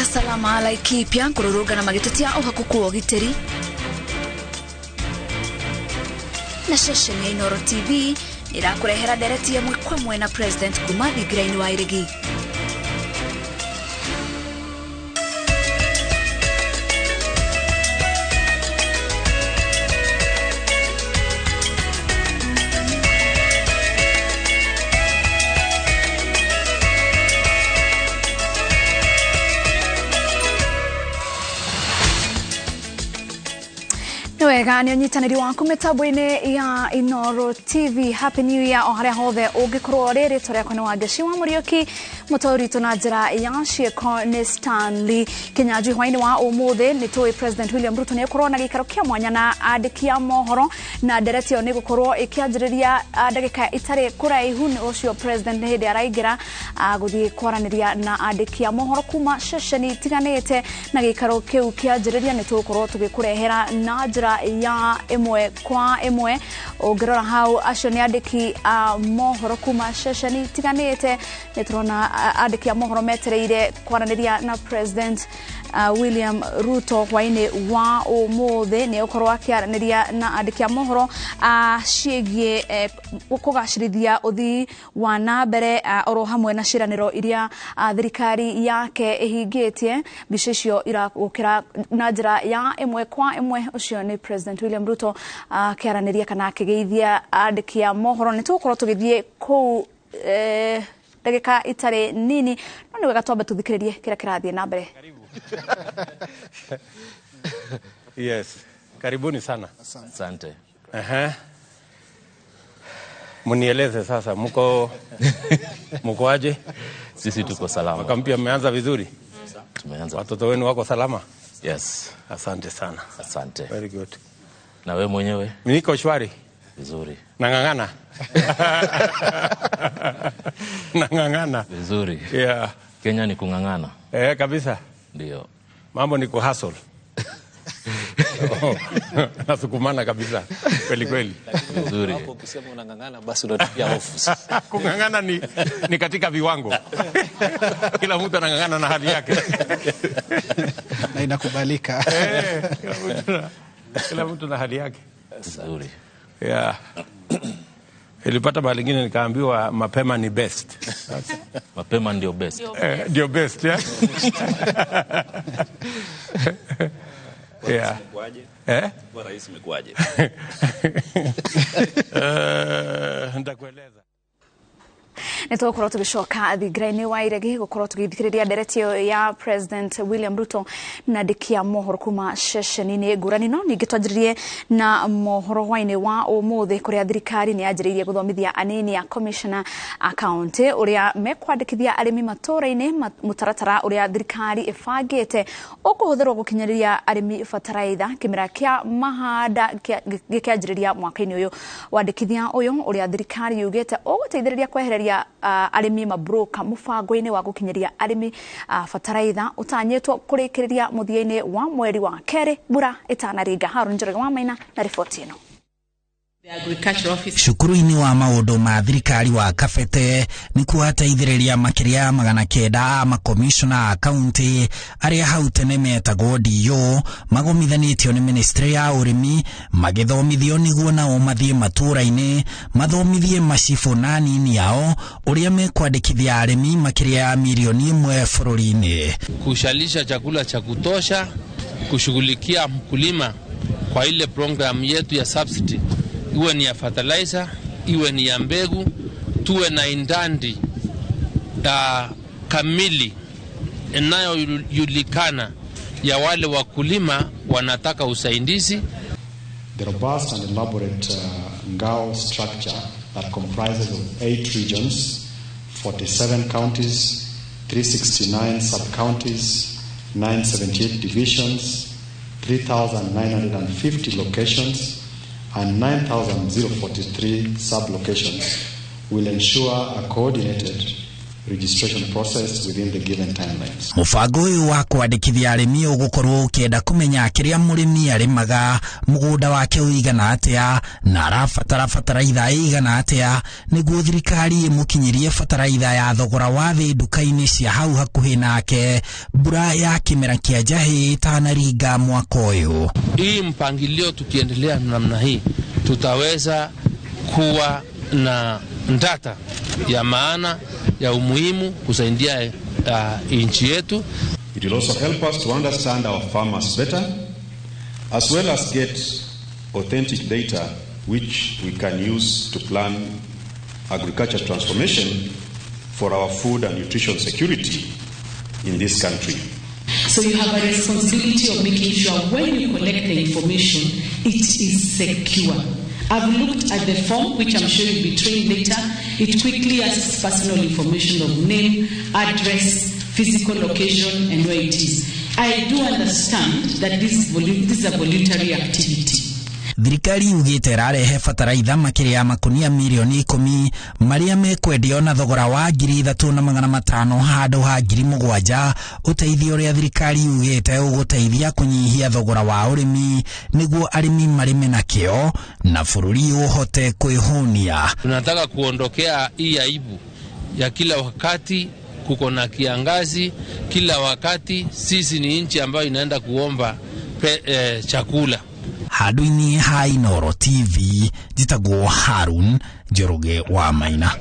Ambunge a Salama Laikipia kũrũrũngana magĩtetia ũhakuku wa ũgitĩri. Na ceceni ya Inooro TV nĩĩrakũrehera ndereti ĩmwe kwa ĩmwe na President kuma thingira-inĩ wa Iregi. Wega nĩ ũnyitanĩri waku mĩtambo-inĩ ya Inooro TV. Happy New Year o harĩa hothe ũngĩkorwo rĩ. Rĩtwa rĩakwa nĩ Wangeci wa Mũriũki, mũtaũri witũ na njĩra ya ciĩko nĩ Stanley Kinyanjui. Hwaĩ-inĩ wa ũmũthĩ nĩ tũĩ President William Ruto nĩ ekorwo na gĩikaro kĩa mwanya na andĩki a mohoro, na ndereti ĩyo nĩ gũkorwo ĩkĩanjĩrĩria ndagĩka itarĩ kũraihu. Nĩ ũcio President nĩ hĩndĩ araingĩra gũthiĩ kwaranĩria na andĩki a mohoro kuma ceceni itiganĩte, na gĩikaro kĩu kĩanjĩrĩria nĩ tũgũkorwo tũgĩkũrehera na njĩra ya ĩmwe kwa ĩmwe. Ũngĩrora hau, acio nĩ andĩki a mohoro kuma ceceni itiganĩte. Nĩ tũrona andĩki a mohoro metereire kwaranĩria na President William Ruto hwaĩ-inĩ wa ũmũthĩ. Nĩ egũkorwo akĩaranĩria na andĩki a mohoro ciĩgiĩ kũgacĩrithia ũthii wa na mbere oro hamwe na ciĩranĩro iria thirikari yake ĩhingĩtie. Mbica icio iragũkĩra na njĩra ya ĩmwe kwa ĩmwe. Ũcio nĩ President William Ruto akĩaranĩria kana akĩgeithia andĩki a mohoro. Nĩ tũgũkorwo tũgĩthiĩ kũu ndagĩka itarĩ nini, no nĩ wega twambe tũthikĩrĩrie kĩrĩa kĩrathiĩ na mbere. Yes, karibuni sana. Asante. Aha. Munieleze sasa, mko aje? Sisi tuko salama. Mwaka mpya mmeanza vizuri? Tumeanza. Watoto wenu wako salama? Yes. Asante sana. Asante. Very good. Na wewe mwenyewe? Niko shwari. Vizuri. Nang'ang'ana. Nang'ang'ana. Vizuri. Yeah. Kenya ni kung'ang'ana. Kabisa. Ndio. Mambo ni kuhustle. Nasukumana kabisa. Kweli kweli. Vizuri. Hapo ukisema unang'ang'ana basi unatupia hofu. Kung'ang'ana ni katika viwango. Kila mtu anang'ang'ana na hali yake. Na inakubalika. Kila mtu na hali yake. Vizuri. Yeah. Nilipata mahali ingine nikaambiwa mapema ni best. Mapema ndio best. Ndio best, yeah. Yeah. Eh? Kwa rais imekuaje? Nitakueleza. Nĩ tũgũkorwo tũgĩcoka thingira-inĩ wa Iregi gũkorwo tũgĩthikĩrĩria ndereti ĩyo ya President William Ruto na andĩki a mohoro kuma ceceni-inĩ ngũrani. No ningĩ twanjĩrĩrie na mohoro hwaĩ-inĩ wa ũmũthĩ, kũrĩa thirikari nĩ yanjĩrĩirie gũthomithia anini a commissioner a county ũrĩa mekwandĩkithia arĩmi matũũra-inĩ. Mũtaratara ũrĩa thirikari ĩbangĩte ũkũhũthĩrwo gũkinyĩria arĩmi bataraitha kĩmera kĩa mahanda gĩkĩanjĩrĩria mwaka-inĩ ũyũ. Wandĩkithia ũyũ ũrĩa thirikari yugĩte ũgũteithĩrĩria kwehereria arĩmi mabroka mũbango-inĩ wa gũkinyĩria arĩmi bataraitha ũtanyĩtwo kũrĩkĩrĩria mũthia-inĩ wa mweri wa kerĩ mbura ĩtanaringa. Harũni Njoroge wa Maina na riboti ĩno. Cukuru-inĩ wa maũndũ ma thirikari wa Kabete nĩkuo ateithĩrĩria makĩria ya 900 a makomishona a kaunti arĩa hau tene metagwo DO magomithanĩtio nĩ ministry ya ũrĩmi magĩthomithio nĩguo nao mathiĩ matũũra-inĩ mathomithie macibũ na anini ao ũrĩa mekwandĩkithia arĩmi makĩria ya 1 milioni bũrũri-inĩ. Kushalisha chakula cha kutosha, kushughulikia mkulima kwa ile program yetu ya subsidy, iwe ni ya fertilizer, iwe ni ya mbegu, tuwe na idadi kamili inayojulikana ya wale wakulima wanataka usaidizi. The robust and elaborate Ngao structure that comprises of 8 regions, 47 counties, 369 sub-counties, 978 divisions, 3,950 locations, and 9,043 sub-locations will ensure a coordinated, registration process within the given timelines. Mũbango ũyũ wa kwandĩkithia arĩmi ũgũkorwo ũkĩenda kũmenya kĩrĩa mũrĩmi arĩmaga, mũgũnda wake ũigana atĩa, na arabatara bataraitha ĩigana atĩa, nĩguo thirikari ĩmũkinyĩrie bataraitha ya thogora wa thĩ nduka-inĩ cia hau hakuhĩ nake mbura ya kĩmera kĩa njahĩ ĩtanaringa mwaka ũyũ. Hii mpangilio tukiendelea namna hii tutaweza kuwa na data ya maana ya umuhimu kusaidia nchi yetu. It will also help us to understand our farmers better, as well as get authentic data which we can use to plan agriculture transformation for our food and nutrition security in this country. So you have a responsibility of making sure when you collect the information, it is secure. I've looked at the form, which I'm sure you'll be trained later. It quickly asks personal information of name, address, physical location, and where it is. I do understand that this is a voluntary activity. Thirikari yugĩte ĩrarehe bataraitha makĩria ya makunia mirioni 10 marĩa mekwendio na thogora wa 3,500 handũ ha 7,000, ũteithio ũrĩa thirikari yugĩte ũgũteithia kũnyihia thogora wa ũrĩmi nĩguo arĩmi marĩme na kĩo na bũrũri ũhote kwĩhũnia. Tunataka kuondokea hii aibu ya kila wakati kuko na kiangazi, kila wakati sisi ni nchi ambayo inaenda kuomba chakula. Handũ-inĩ ha Inooro TV njĩtagwo Harun Njoroge wa Maina.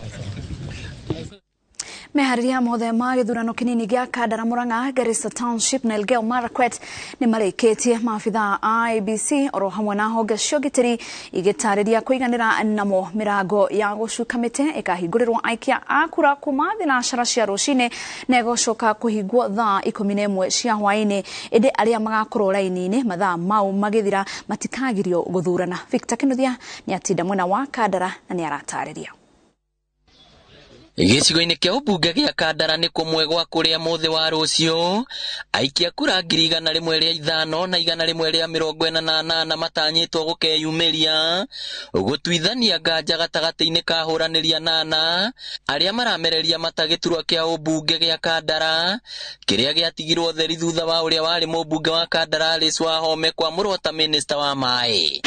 Meharĩria mothe ma gĩthurano kĩnini gĩa Kandara Murang'a, Garissa Township na Elgeyo Marakwet nĩ marĩkĩtie. Maabithaa a IEBC oro hamwe na honge cia ũgitĩri igĩtarĩria kũiganĩra namo mĩrango ya gũcuka mĩtĩ ĩkahingũrĩrwo aikia a kura kuma thinacara cia rũcinĩ na ĩgũcoka kũhingwo thaa 11 cia hwaĩ-inĩ, ĩndĩ arĩa magakorwo raini-inĩ mathaa mau magĩthira matikagirio gũthurana. Victor Kinuthia nĩ atinda mwena wa Kandara na nĩ aratarĩria. Gĩcigo-inĩ kĩa ũmbunge gĩa Kandara nĩ kũmwe gwa kũrĩa mũthĩ wa rũciũ aikia kura 105 na 148 matanyĩtwo gũkeyumĩria gũtuithania nganja gatagatĩ-inĩ ka hũranĩria 8 arĩa maramereria mata gĩturwa kĩa ũmbunge gĩa Kandara kĩrĩa gĩatigirwo theri thutha wa ũrĩa warĩ mũmbunge wa Kandara Alice Wahome kwamũrwo ta minista wa maĩ.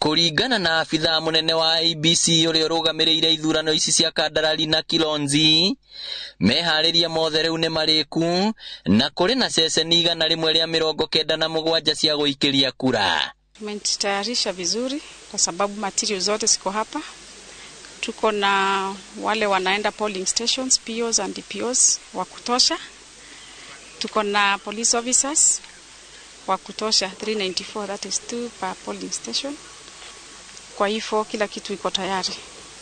Kũringana na abithaa mũnene wa IEBC ũrĩa ũrũgamĩrĩire ithurano ici cia Kandara Lina Kilonzi, meharĩria mothe rĩu nĩ marĩku na kũrĩ na ceceni 197 cia gũikĩria kura. Tumejitayarisha vizuri kwa sababu material zote ziko hapa. Tuko na wale wanaenda polling stations, POs and DPOs wa kutosha. Tuko na police officers wa kutosha 394, that is 2 per polling station. Kwa hivyo kila kitu iko tayari.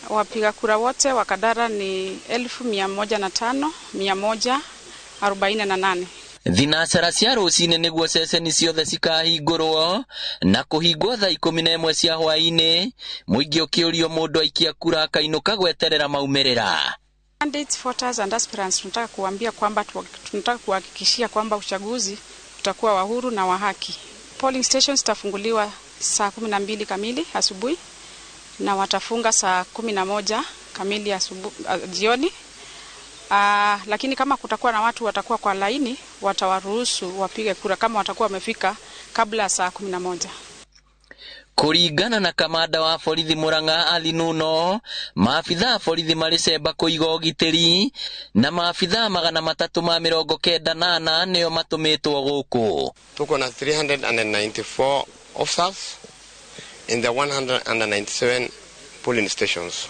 Wapiga kura wote wa Kandara ni 105,148. Thinacara cia rũcinĩ nĩguo ceceni ciothe cikahingũrwo na kũhingwo thaa 11 cia hwaĩ-inĩ, mũingĩ ũkĩũrio mũndũ aikia kura akainũka gweterera maumĩrĩra. Candidates, voters and aspirants tunataka kuambia kwamba tunataka kuhakikishia kwamba uchaguzi utakuwa wa huru na wa haki. Polling stations zitafunguliwa saa 12 kamili asubuhi na watafunga saa 11 kamili asubuhi jioni. Lakini kama kutakuwa na watu watakuwa kwa laini, watawaruhusu wapige kura kama watakuwa wamefika kabla saa 11. Kũringana na kamanda wa borithi Murang'a Ali Nuno, maabithaa a borithi marĩ cemba kũiga ũgitĩri na maabithaa 394 nĩo matũmĩtwo gũkũ. Tuko na 394 officers in the 197 polling stations.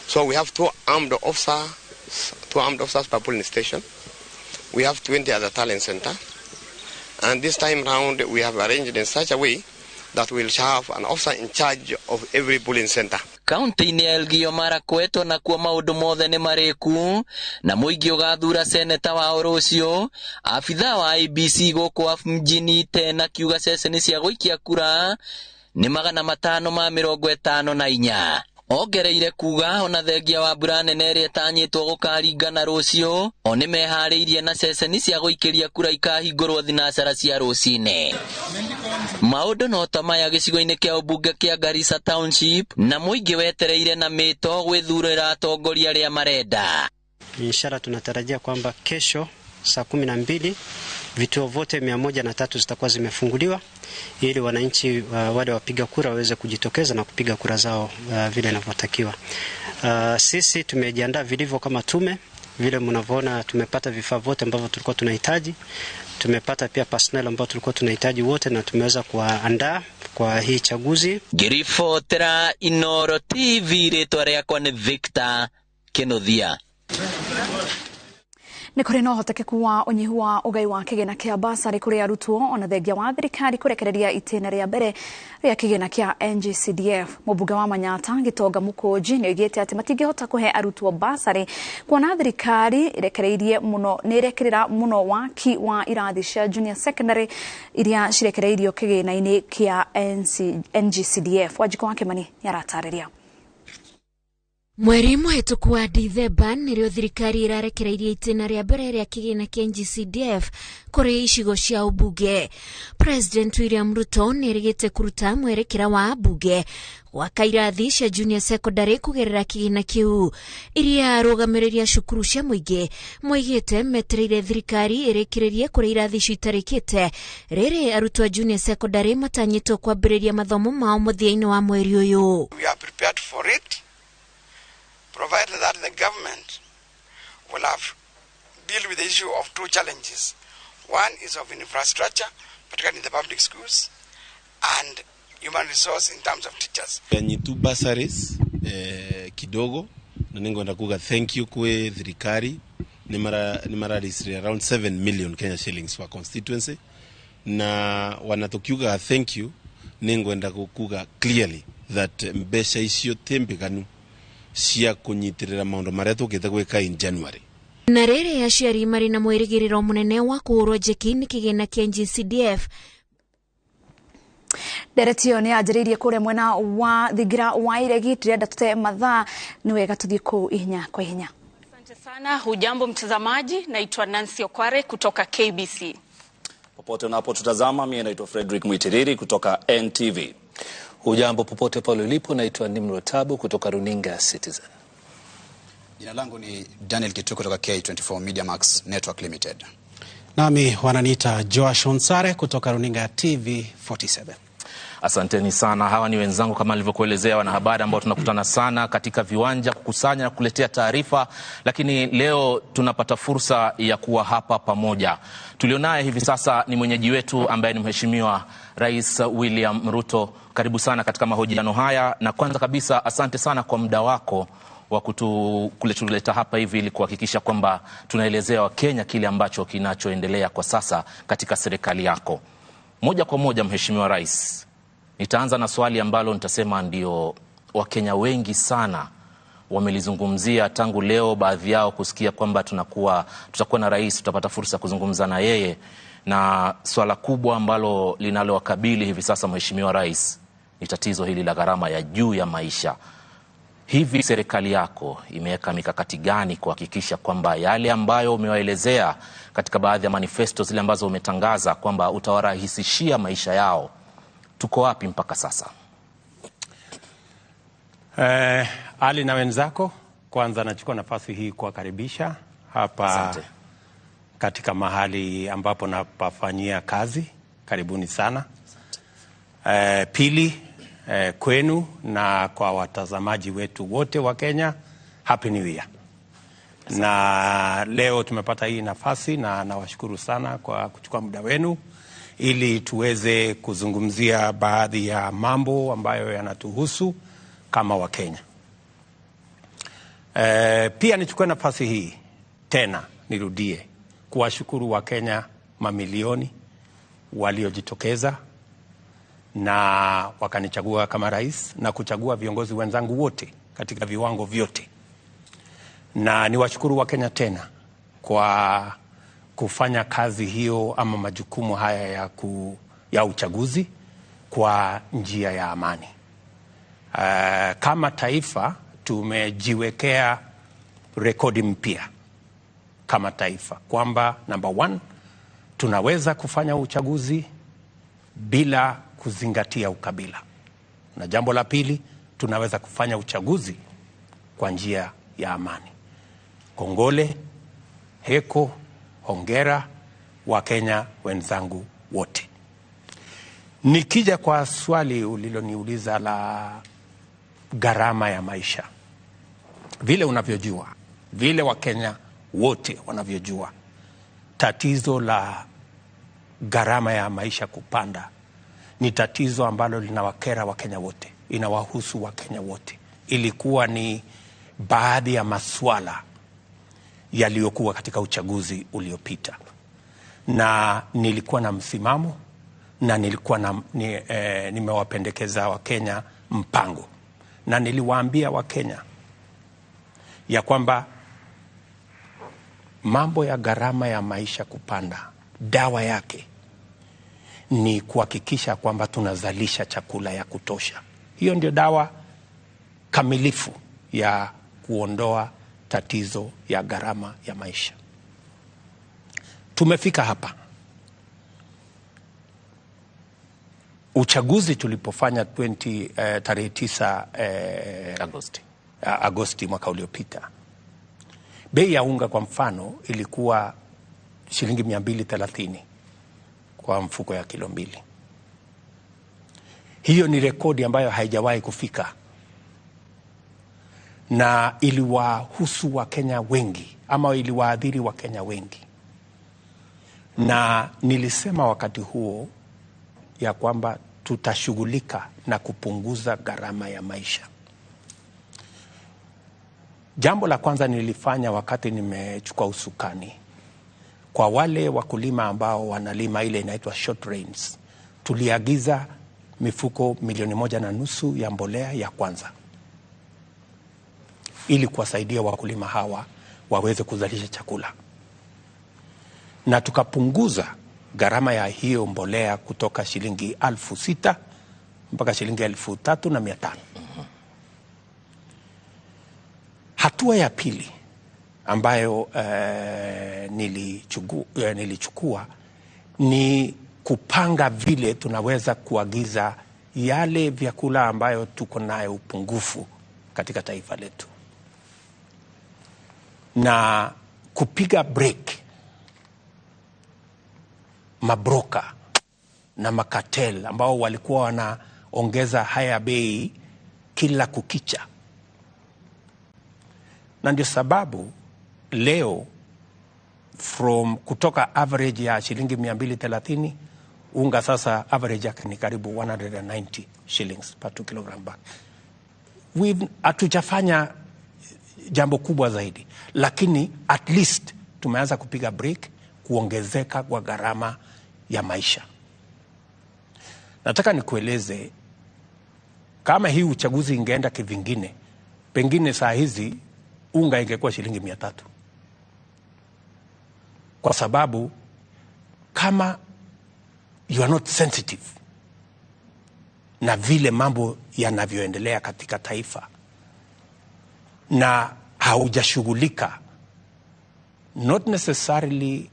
So we have 2 armed officers per polling station. We have 20 at the talent center. And this time round we have arranged in such a way that will have an officer in charge of every polling center. Kaunti-inĩ ya Elgeyo Marakwet onakuo maũndũ mothe nĩ marĩku na mũingĩ ũgathura seneta wao rũciũ. Abithaa wa IEBC gũkũ mjini tena kiuga ceceni cia gũikia kura nĩ 554. Ongereire kuga ona thengia wa mbura nene ĩrĩa ĩtanyĩtwo gũkaringana rũciũ o nĩmeharĩirie na ceceni cia gũikĩria kura ikahingũrwo thinacara cia rũcinĩ. Maũndũ no ta maya gĩcigo-inĩ kĩa ũmbunge kĩa Garissa Township na mũingĩ wetereire na mĩto gwĩthurĩra atongoria arĩa marenda. Inshallah tunatarajia kwamba kesho saa 12 vituo vyote 103 zitakuwa zimefunguliwa ili wananchi wale wapiga kura waweze kujitokeza na kupiga kura zao vile inavyotakiwa. Sisi tumejiandaa vilivyo kama tume, vile mnavyoona tumepata vifaa vyote ambavyo tulikuwa tunahitaji. Tumepata pia personnel ambao tulikuwa tunahitaji wote na tumeweza kuandaa kwa hii chaguzi. Ngiribotera Inoro TV, rĩtwa rĩakwa nĩ Victor Kinuthia. Nĩ kũrĩ na ũhotekeku wa ũnyihu wa ũgai wa kĩgĩna kĩa basarĩ kũrĩ arutwo ona thengia wa thirikari kũrekereria itĩna rĩa mbere rĩa kĩgĩna kĩa NGCDF. Mũmbunge wa Manyata Gitonga Mũkũnji nĩ oigĩte atĩ matingĩhota kũhe arutwo basarĩ kuona thirikari ĩrekereirie mũno nĩ ĩrekĩrĩra mũno waki wa irathi cia junior secondary iria cirekereirio kĩgĩna-inĩ kĩa NGCDF. Wanjikũ wa Kĩmani nĩ aratarĩria. Mweri mũhĩtũku wa Dithemba nĩrĩo thirikari ĩrarekereirie itĩna rĩa mbere rĩa kĩgĩna kĩa NGCDF kũrĩ icigo cia ũmbunge. President William Ruto nĩerĩgĩte kũruta mwerekera wa mbunge gwaka irathi cia junior secondary kũgerera kĩgĩna kĩu. Iria arũgamĩrĩri a cukuru cia mũingĩ moigĩte metereire thirikari ĩrĩkĩrĩrie kũrĩa irathi icio itarĩkĩte rĩrĩ arutwo a junior secondary matanyĩtwo kwambĩrĩria mathomo mao mũthia-inĩ wa mweri ũyũ. We are prepared for it, provided that the government will have deal with the issue of two challenges. One is of infrastructure, particularly in the public schools, and human resource in terms of teachers. Nyitu bursaries kidogo na ningwenda kuga thank you kwe thirikari ni mara around 7 million Kenya shillings for constituency, na wanatukiuga thank you ningwenda kuga clearly that mbeca icio timbiganu cia kunyitirira maundu maria tukite gwika in January. Na rĩrĩ aciari marĩ na mwĩrĩgĩrĩro mũnene wa kũhũrwo njeki nĩ kĩgĩna kĩa NGCDF. Ndereti ĩyo nĩ yanjĩrĩirie kũrĩa mwena wa thingira wa Iregi. Tũrenda tũte mathaa, nĩ wega tũthiĩ kũu ihenya kwa ihenya. Asante sana. Hujambo mtazamaji, naitwa Nancy Okware kutoka KBC. Popote unapotutazama, mimi naitwa Frederick Mwitiriri kutoka NTV. Hujambo popote pale ulipo, naitwa Nimrod Tabu kutoka Runinga Citizen. Jina langu ni Daniel Kitu kutoka K24 Media Max Network Limited. Nami wananiita Joash Onsare kutoka Runinga TV47. Asanteni sana. Hawa ni wenzangu kama nilivyokuelezea, wanahabari ambao tunakutana sana katika viwanja kukusanya na kuletea taarifa, lakini leo tunapata fursa ya kuwa hapa pamoja. Tulionaye hivi sasa ni mwenyeji wetu ambaye ni Mheshimiwa Rais William Ruto. Karibu sana katika mahojiano haya, na kwanza kabisa asante sana kwa muda wako wa kutuleta hapa hivi ili kuhakikisha kwamba tunaelezea Wakenya kile ambacho kinachoendelea kwa sasa katika serikali yako. Moja kwa moja, Mheshimiwa Rais, nitaanza na swali ambalo nitasema ndio Wakenya wengi sana wamelizungumzia tangu leo, baadhi yao kusikia kwamba tutakuwa na rais, tutapata fursa kuzungumza na yeye. Na swala kubwa ambalo linalowakabili hivi sasa Mheshimiwa Rais ni tatizo hili la gharama ya juu ya maisha. Hivi serikali yako imeweka mikakati gani kuhakikisha kwamba yale ambayo umewaelezea katika baadhi ya manifesto zile ambazo umetangaza kwamba utawarahisishia maisha yao, tuko wapi mpaka sasa? Ali na wenzako, kwanza nachukua nafasi hii kuwakaribisha hapa. Asante. Katika mahali ambapo napafanyia kazi, karibuni sana. Pili, kwenu na kwa watazamaji wetu wote wa Kenya, Happy New Year. Na leo tumepata hii nafasi na nawashukuru sana kwa kuchukua muda wenu ili tuweze kuzungumzia baadhi ya mambo ambayo yanatuhusu kama Wakenya. Pia nichukue nafasi hii tena nirudie kuwashukuru Wakenya mamilioni waliojitokeza na wakanichagua kama rais na kuchagua viongozi wenzangu wote katika viwango vyote. Na niwashukuru Wakenya tena kwa kufanya kazi hiyo ama majukumu haya ya uchaguzi kwa njia ya amani. Kama taifa tumejiwekea rekodi mpya kama taifa kwamba number one, tunaweza kufanya uchaguzi bila kuzingatia ukabila, na jambo la pili, tunaweza kufanya uchaguzi kwa njia ya amani. Kongole, heko, hongera Wakenya wenzangu wote. Nikija kwa swali uliloniuliza la gharama ya maisha, vile unavyojua, vile Wakenya wote wanavyojua, tatizo la gharama ya maisha kupanda ni tatizo ambalo linawakera Wakenya wote, inawahusu Wakenya wote. Ilikuwa ni baadhi ya maswala yaliyokuwa katika uchaguzi uliopita, na nilikuwa na msimamo na nilikuwa na, nimewapendekeza Wakenya mpango, na niliwaambia Wakenya ya kwamba mambo ya gharama ya maisha kupanda, dawa yake ni kuhakikisha kwamba tunazalisha chakula ya kutosha. Hiyo ndio dawa kamilifu ya kuondoa tatizo ya gharama ya maisha. Tumefika hapa. Uchaguzi tulipofanya tarehe 9 Agosti mwaka uliopita, bei ya unga kwa mfano ilikuwa shilingi 230 kwa mfuko ya kilo 2. Hiyo ni rekodi ambayo haijawahi kufika, na iliwahusu Wakenya wengi ama iliwaadhiri Wakenya wengi. Na nilisema wakati huo ya kwamba tutashughulika na kupunguza gharama ya maisha. Jambo la kwanza nilifanya wakati nimechukua usukani, kwa wale wakulima ambao wanalima ile inaitwa short rains, tuliagiza mifuko 1.5 milioni ya mbolea ya kwanza ili kuwasaidia wakulima hawa waweze kuzalisha chakula. Na tukapunguza gharama ya hiyo mbolea kutoka shilingi 6,000 mpaka shilingi 3,500. Hatua ya pili ambayo nilichukua ni kupanga vile tunaweza kuagiza yale vyakula ambayo tuko nayo upungufu katika taifa letu, na kupiga break mabroka na makatel ambao walikuwa wanaongeza haya bei kila kukicha. Na ndio sababu leo kutoka average ya shilingi 230, unga sasa average yake ni karibu 190 shillings per 2 kilogram bag. Hatujafanya jambo kubwa zaidi, lakini at least tumeanza kupiga break kuongezeka kwa gharama ya maisha. Nataka nikueleze, kama hii uchaguzi ingeenda kivingine, pengine saa hizi unga ingekuwa shilingi 300. Kwa sababu kama you are not sensitive na vile mambo yanavyoendelea katika taifa na haujashughulika, not necessarily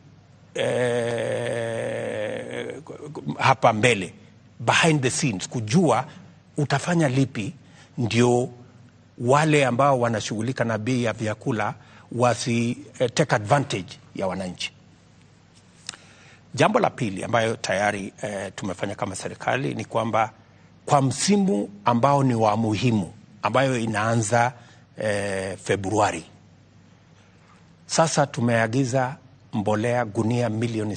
hapa mbele, behind the scenes, kujua utafanya lipi ndio wale ambao wanashughulika na bei ya vyakula wasi take advantage ya wananchi. Jambo la pili ambayo tayari tumefanya kama serikali ni kwamba kwa msimu ambao ni wa muhimu, ambayo inaanza Februari, sasa tumeagiza mbolea gunia 6 milioni.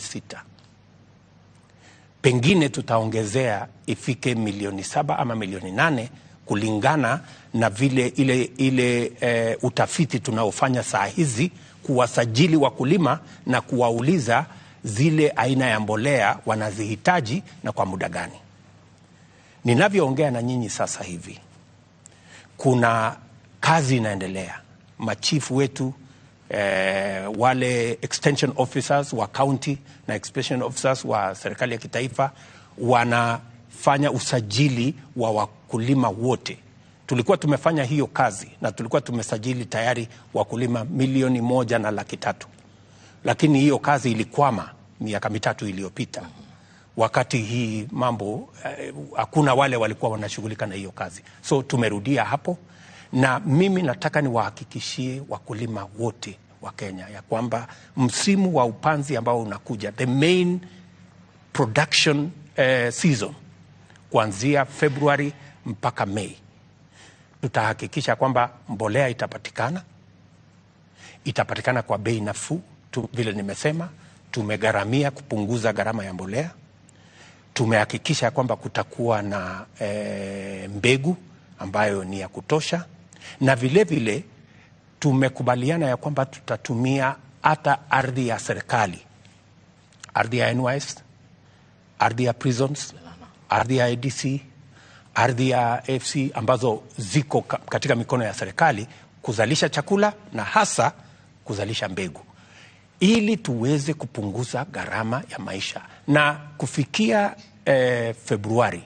Pengine tutaongezea ifike 7 milioni ama 8 milioni kulingana na vile ile utafiti tunaofanya saa hizi, kuwasajili wakulima na kuwauliza zile aina ya mbolea wanazihitaji na kwa muda gani. Ninavyoongea na nyinyi sasa hivi, kuna kazi inaendelea. Machifu wetu, wale extension officers wa county na extension officers wa serikali ya kitaifa wanafanya usajili wa wakulima wote Tulikuwa tumefanya hiyo kazi na tulikuwa tumesajili tayari wakulima 1,300,000. Lakini hiyo kazi ilikwama miaka 3 iliyopita. Wakati hii mambo hakuna wale walikuwa wanashughulika na hiyo kazi. So tumerudia hapo, na mimi nataka niwahakikishie wakulima wote wa Kenya ya kwamba msimu wa upanzi ambao unakuja, the main production season, kuanzia February mpaka Mei, tutahakikisha kwamba mbolea itapatikana, itapatikana kwa bei nafuu. Vile nimesema, tumegharamia kupunguza gharama ya mbolea. Tumehakikisha kwamba kutakuwa na mbegu ambayo ni ya kutosha, na vile vile tumekubaliana ya kwamba tutatumia hata ardhi ya serikali, ardhi ya NYS, ardhi ya prisons, ardhi ya ADC, ardhi ya AFC ambazo ziko katika mikono ya serikali kuzalisha chakula na hasa kuzalisha mbegu, ili tuweze kupunguza gharama ya maisha. Na kufikia Februari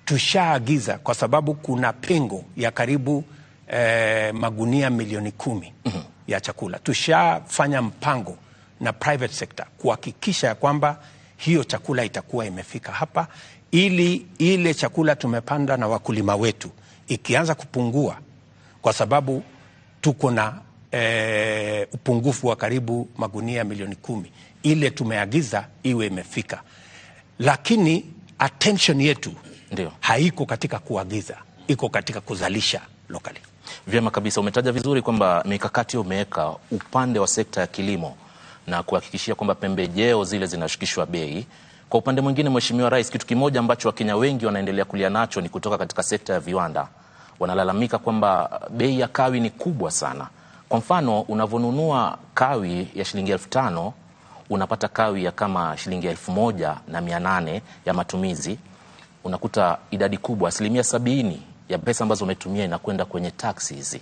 tushaagiza, kwa sababu kuna pengo ya karibu magunia 10,000,000 ya chakula. Tushafanya mpango na private sector kuhakikisha kwamba hiyo chakula itakuwa imefika hapa, ili ile chakula tumepanda na wakulima wetu ikianza kupungua, kwa sababu tuko na upungufu wa karibu magunia 10,000,000, ile tumeagiza iwe imefika. Lakini attention yetu ndio haiko katika kuagiza, iko katika kuzalisha locally. Vyema kabisa, umetaja vizuri kwamba mikakati umeweka upande wa sekta ya kilimo na kuhakikishia kwamba pembejeo zile zinashukishwa bei. Kwa upande mwingine, Mheshimiwa Rais, kitu kimoja ambacho Wakenya wengi wanaendelea kulia nacho ni kutoka katika sekta ya viwanda. Wanalalamika kwamba bei ya kawi ni kubwa sana. Kwa mfano, unavonunua kawi ya shilingi 5,000, unapata kawi ya kama shilingi 1,800 ya matumizi. Unakuta idadi kubwa, 70% ya pesa ambazo umetumia inakwenda kwenye taxi hizi.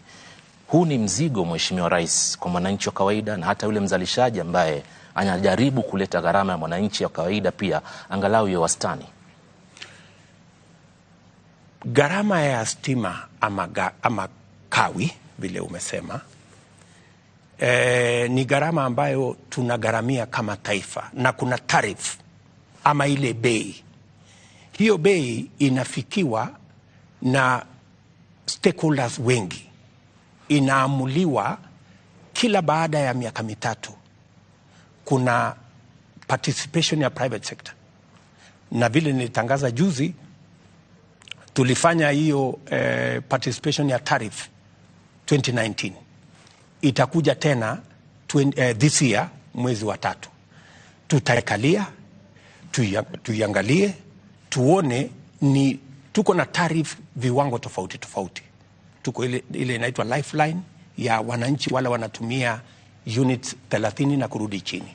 Huu ni mzigo, Mheshimiwa Rais, kwa mwananchi wa kawaida na hata yule mzalishaji ambaye anajaribu kuleta gharama ya mwananchi wa kawaida pia angalau ya wastani. Gharama ya stima ama kawi vile umesema, ni gharama ambayo tunagharamia kama taifa, na kuna tariff ama ile bei. Hiyo bei inafikiwa na stakeholders wengi, inaamuliwa kila baada ya miaka 3. Kuna participation ya private sector, na vile nilitangaza juzi, tulifanya hiyo participation ya tariff 2019. Itakuja tena this year mwezi wa 3. Tutaikalia, tuiangalie, tuone ni tuko na tariff viwango tofauti tofauti. Tuko ile inaitwa lifeline ya wananchi wale wanatumia units 30 na kurudi chini.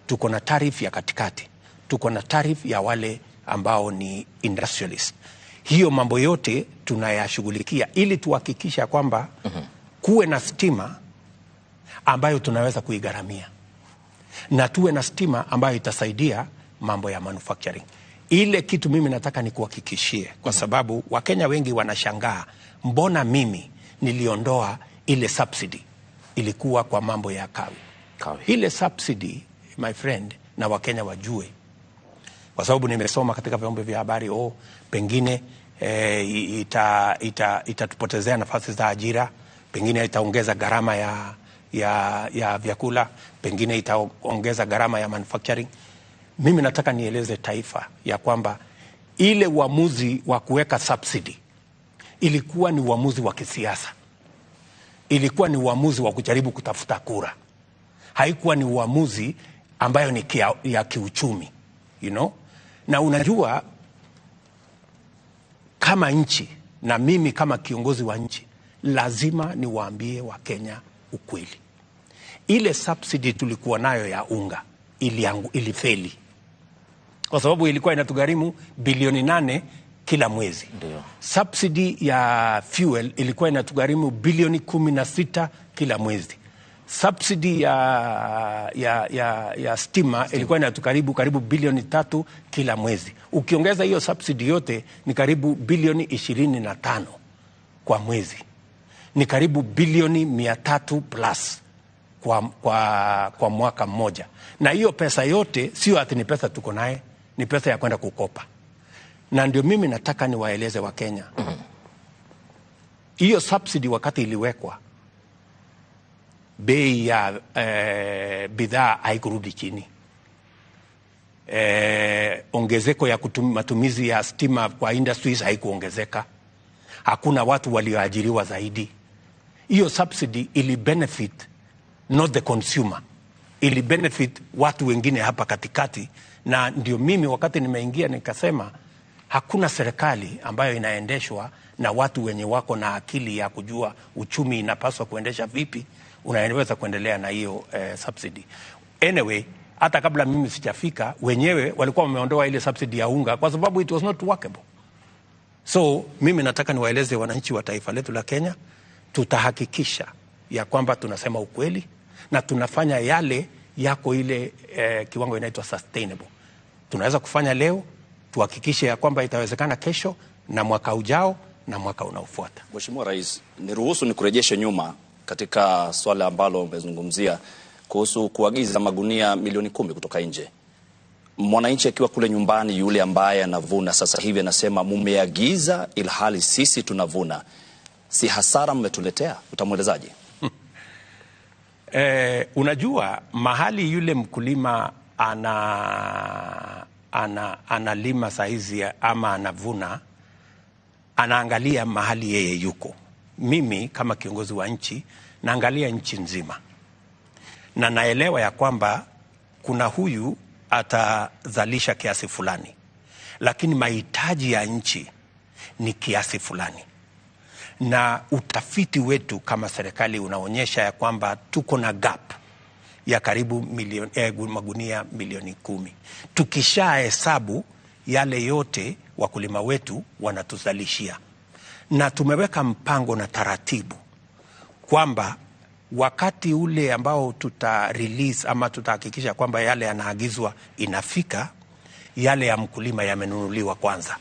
Tuko na tariff ya katikati. Tuko na tariff ya wale ambao ni industrialist. Hiyo mambo yote tunayashughulikia ili tuhakikisha kwamba kuwe na stima ambayo tunaweza kuigharamia, na tuwe na stima ambayo itasaidia mambo ya manufacturing. Ile kitu mimi nataka nikuhakikishie, kwa sababu Wakenya wengi wanashangaa, mbona mimi niliondoa ile subsidy ilikuwa kwa mambo ya kawi. Ile subsidy, my friend, na Wakenya wajue, kwa sababu nimesoma katika vyombo vya habari, pengine itatupotezea nafasi za ajira, pengine itaongeza gharama ya vyakula, pengine itaongeza gharama ya manufacturing. Mimi nataka nieleze taifa ya kwamba ile uamuzi wa kuweka subsidy ilikuwa ni uamuzi wa kisiasa. Ilikuwa ni uamuzi wa kujaribu kutafuta kura. Haikuwa ni uamuzi ambayo ni ya kiuchumi, you know? Na unajua kama nchi, na mimi kama kiongozi wa nchi, lazima niwaambie Wakenya ukweli. Ile subsidy tulikuwa nayo ya unga ilifeli, kwa sababu ilikuwa inatugharimu bilioni 8 kila mwezi. Ndiyo. Subsidy ya fuel ilikuwa inatugharimu bilioni 16 kila mwezi. Subsidy ya stima ilikuwa inatugharimu karibu bilioni 3 kila mwezi. Ukiongeza hiyo subsidy yote ni karibu bilioni 25. kwa mwezi. Ni karibu bilioni 300 plus kwa mwaka mmoja. Na hiyo pesa yote sio ati ni pesa tuko naye, ni pesa ya kwenda kukopa. Na ndio mimi nataka niwaeleze wa Kenya. Hiyo subsidy wakati iliwekwa, bei ya bidhaa haikurudi chini. Ongezeko ya matumizi ya stima kwa industries haikuongezeka. Hakuna watu walioajiriwa zaidi. Hiyo subsidy ili benefit not the consumer, ili benefit watu wengine hapa katikati. Na ndio mimi wakati nimeingia nikasema hakuna serikali ambayo inaendeshwa na watu wenye wako na akili ya kujua uchumi inapaswa kuendesha vipi, unaweza kuendelea na hiyo subsidy. Anyway, hata kabla mimi sijafika, wenyewe walikuwa wameondoa ile subsidy ya unga kwa sababu it was not workable. So mimi nataka niwaeleze wananchi wa taifa letu la Kenya, tutahakikisha ya kwamba tunasema ukweli na tunafanya yale yako ile kiwango inaitwa sustainable. Tunaweza kufanya leo, tuhakikishe ya kwamba itawezekana kesho na mwaka ujao na mwaka unaofuata. Mheshimiwa Rais, niruhusu nikurejeshe nyuma katika swala ambalo umezungumzia kuhusu kuagiza magunia milioni 10 kutoka nje. Mwananchi akiwa kule nyumbani, yule ambaye anavuna sasa hivi anasema mumeagiza ilhali sisi tunavuna. Si hasara mmetuletea? Utamwelezaje? Unajua mahali yule mkulima analima saizi ama anavuna, anaangalia mahali yeye yuko. Mimi kama kiongozi wa nchi naangalia nchi nzima. Na naelewa ya kwamba kuna huyu atazalisha kiasi fulani, lakini mahitaji ya nchi ni kiasi fulani. Na utafiti wetu kama serikali unaonyesha ya kwamba tuko na gap ya karibu magunia milioni 10. Tukisha hesabu yale yote wakulima wetu wanatuzalishia. Na tumeweka mpango na taratibu kwamba wakati ule ambao tuta release ama tutahakikisha kwamba yale yanaagizwa inafika, yale ya mkulima yamenunuliwa kwanza.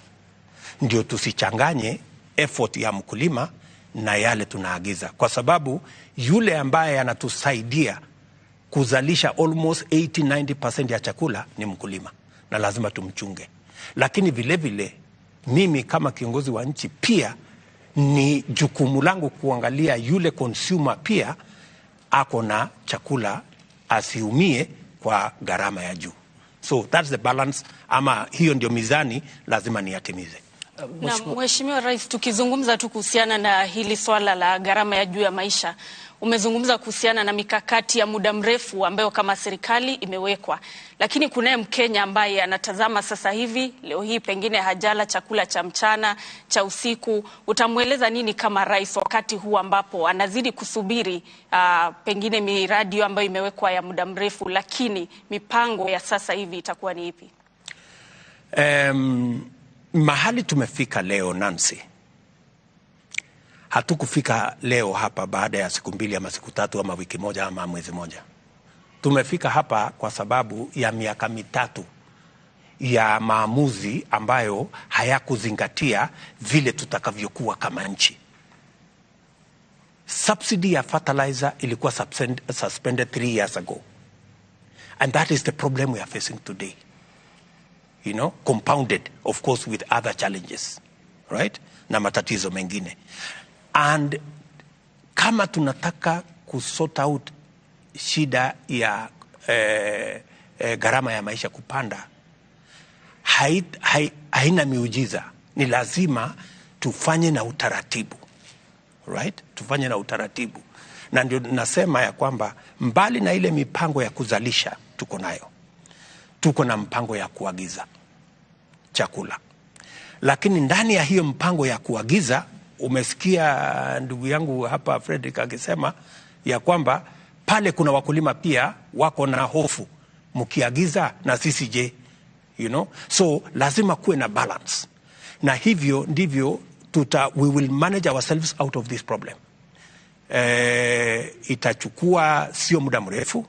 Ndio tusichanganye effort ya mkulima na yale tunaagiza. Kwa sababu yule ambaye anatusaidia kuzalisha almost 80-90% ya chakula ni mkulima, na lazima tumchunge. Lakini vile vile mimi kama kiongozi wa nchi pia ni jukumu langu kuangalia yule consumer pia ako na chakula, asiumie kwa gharama ya juu. So that's the balance, ama hiyo ndio mizani lazima niatimize. Na Mheshimiwa Rais, tukizungumza tu kuhusiana na hili swala la gharama ya juu ya maisha, umezungumza kuhusiana na mikakati ya muda mrefu ambayo kama serikali imewekwa. Lakini kunaye Mkenya ambaye anatazama sasa hivi, leo hii pengine hajala chakula cha mchana, cha usiku. Utamweleza nini kama rais wakati huu ambapo anazidi kusubiri pengine miradi ambayo imewekwa ya muda mrefu, lakini mipango ya sasa hivi itakuwa ni ipi? Mahali tumefika leo, Nancy, hatukufika leo hapa baada ya siku 2 ama siku 3 ama wiki moja ama mwezi moja. Tumefika hapa kwa sababu ya miaka 3 ya maamuzi ambayo hayakuzingatia vile tutakavyokuwa kama nchi. Subsidy ya fertilizer ilikuwa suspended 3 years ago. And that is the problem we are facing today. You know, compounded, of course, with other challenges, right? Na matatizo mengine. And kama tunataka kusort out shida ya gharama ya maisha kupanda, haina miujiza. Ni lazima tufanye na utaratibu, right? Tufanye na utaratibu. Na ndio nasema ya kwamba mbali na ile mipango ya kuzalisha tuko nayo, tuko na mpango ya kuagiza chakula. Lakini ndani ya hiyo mpango ya kuagiza, umesikia ndugu yangu hapa Frederick akisema ya kwamba pale kuna wakulima pia wako na hofu, mkiagiza na sisi je, you know? So lazima kuwe na balance. Na hivyo ndivyo we will manage ourselves out of this problem. Itachukua sio muda mrefu,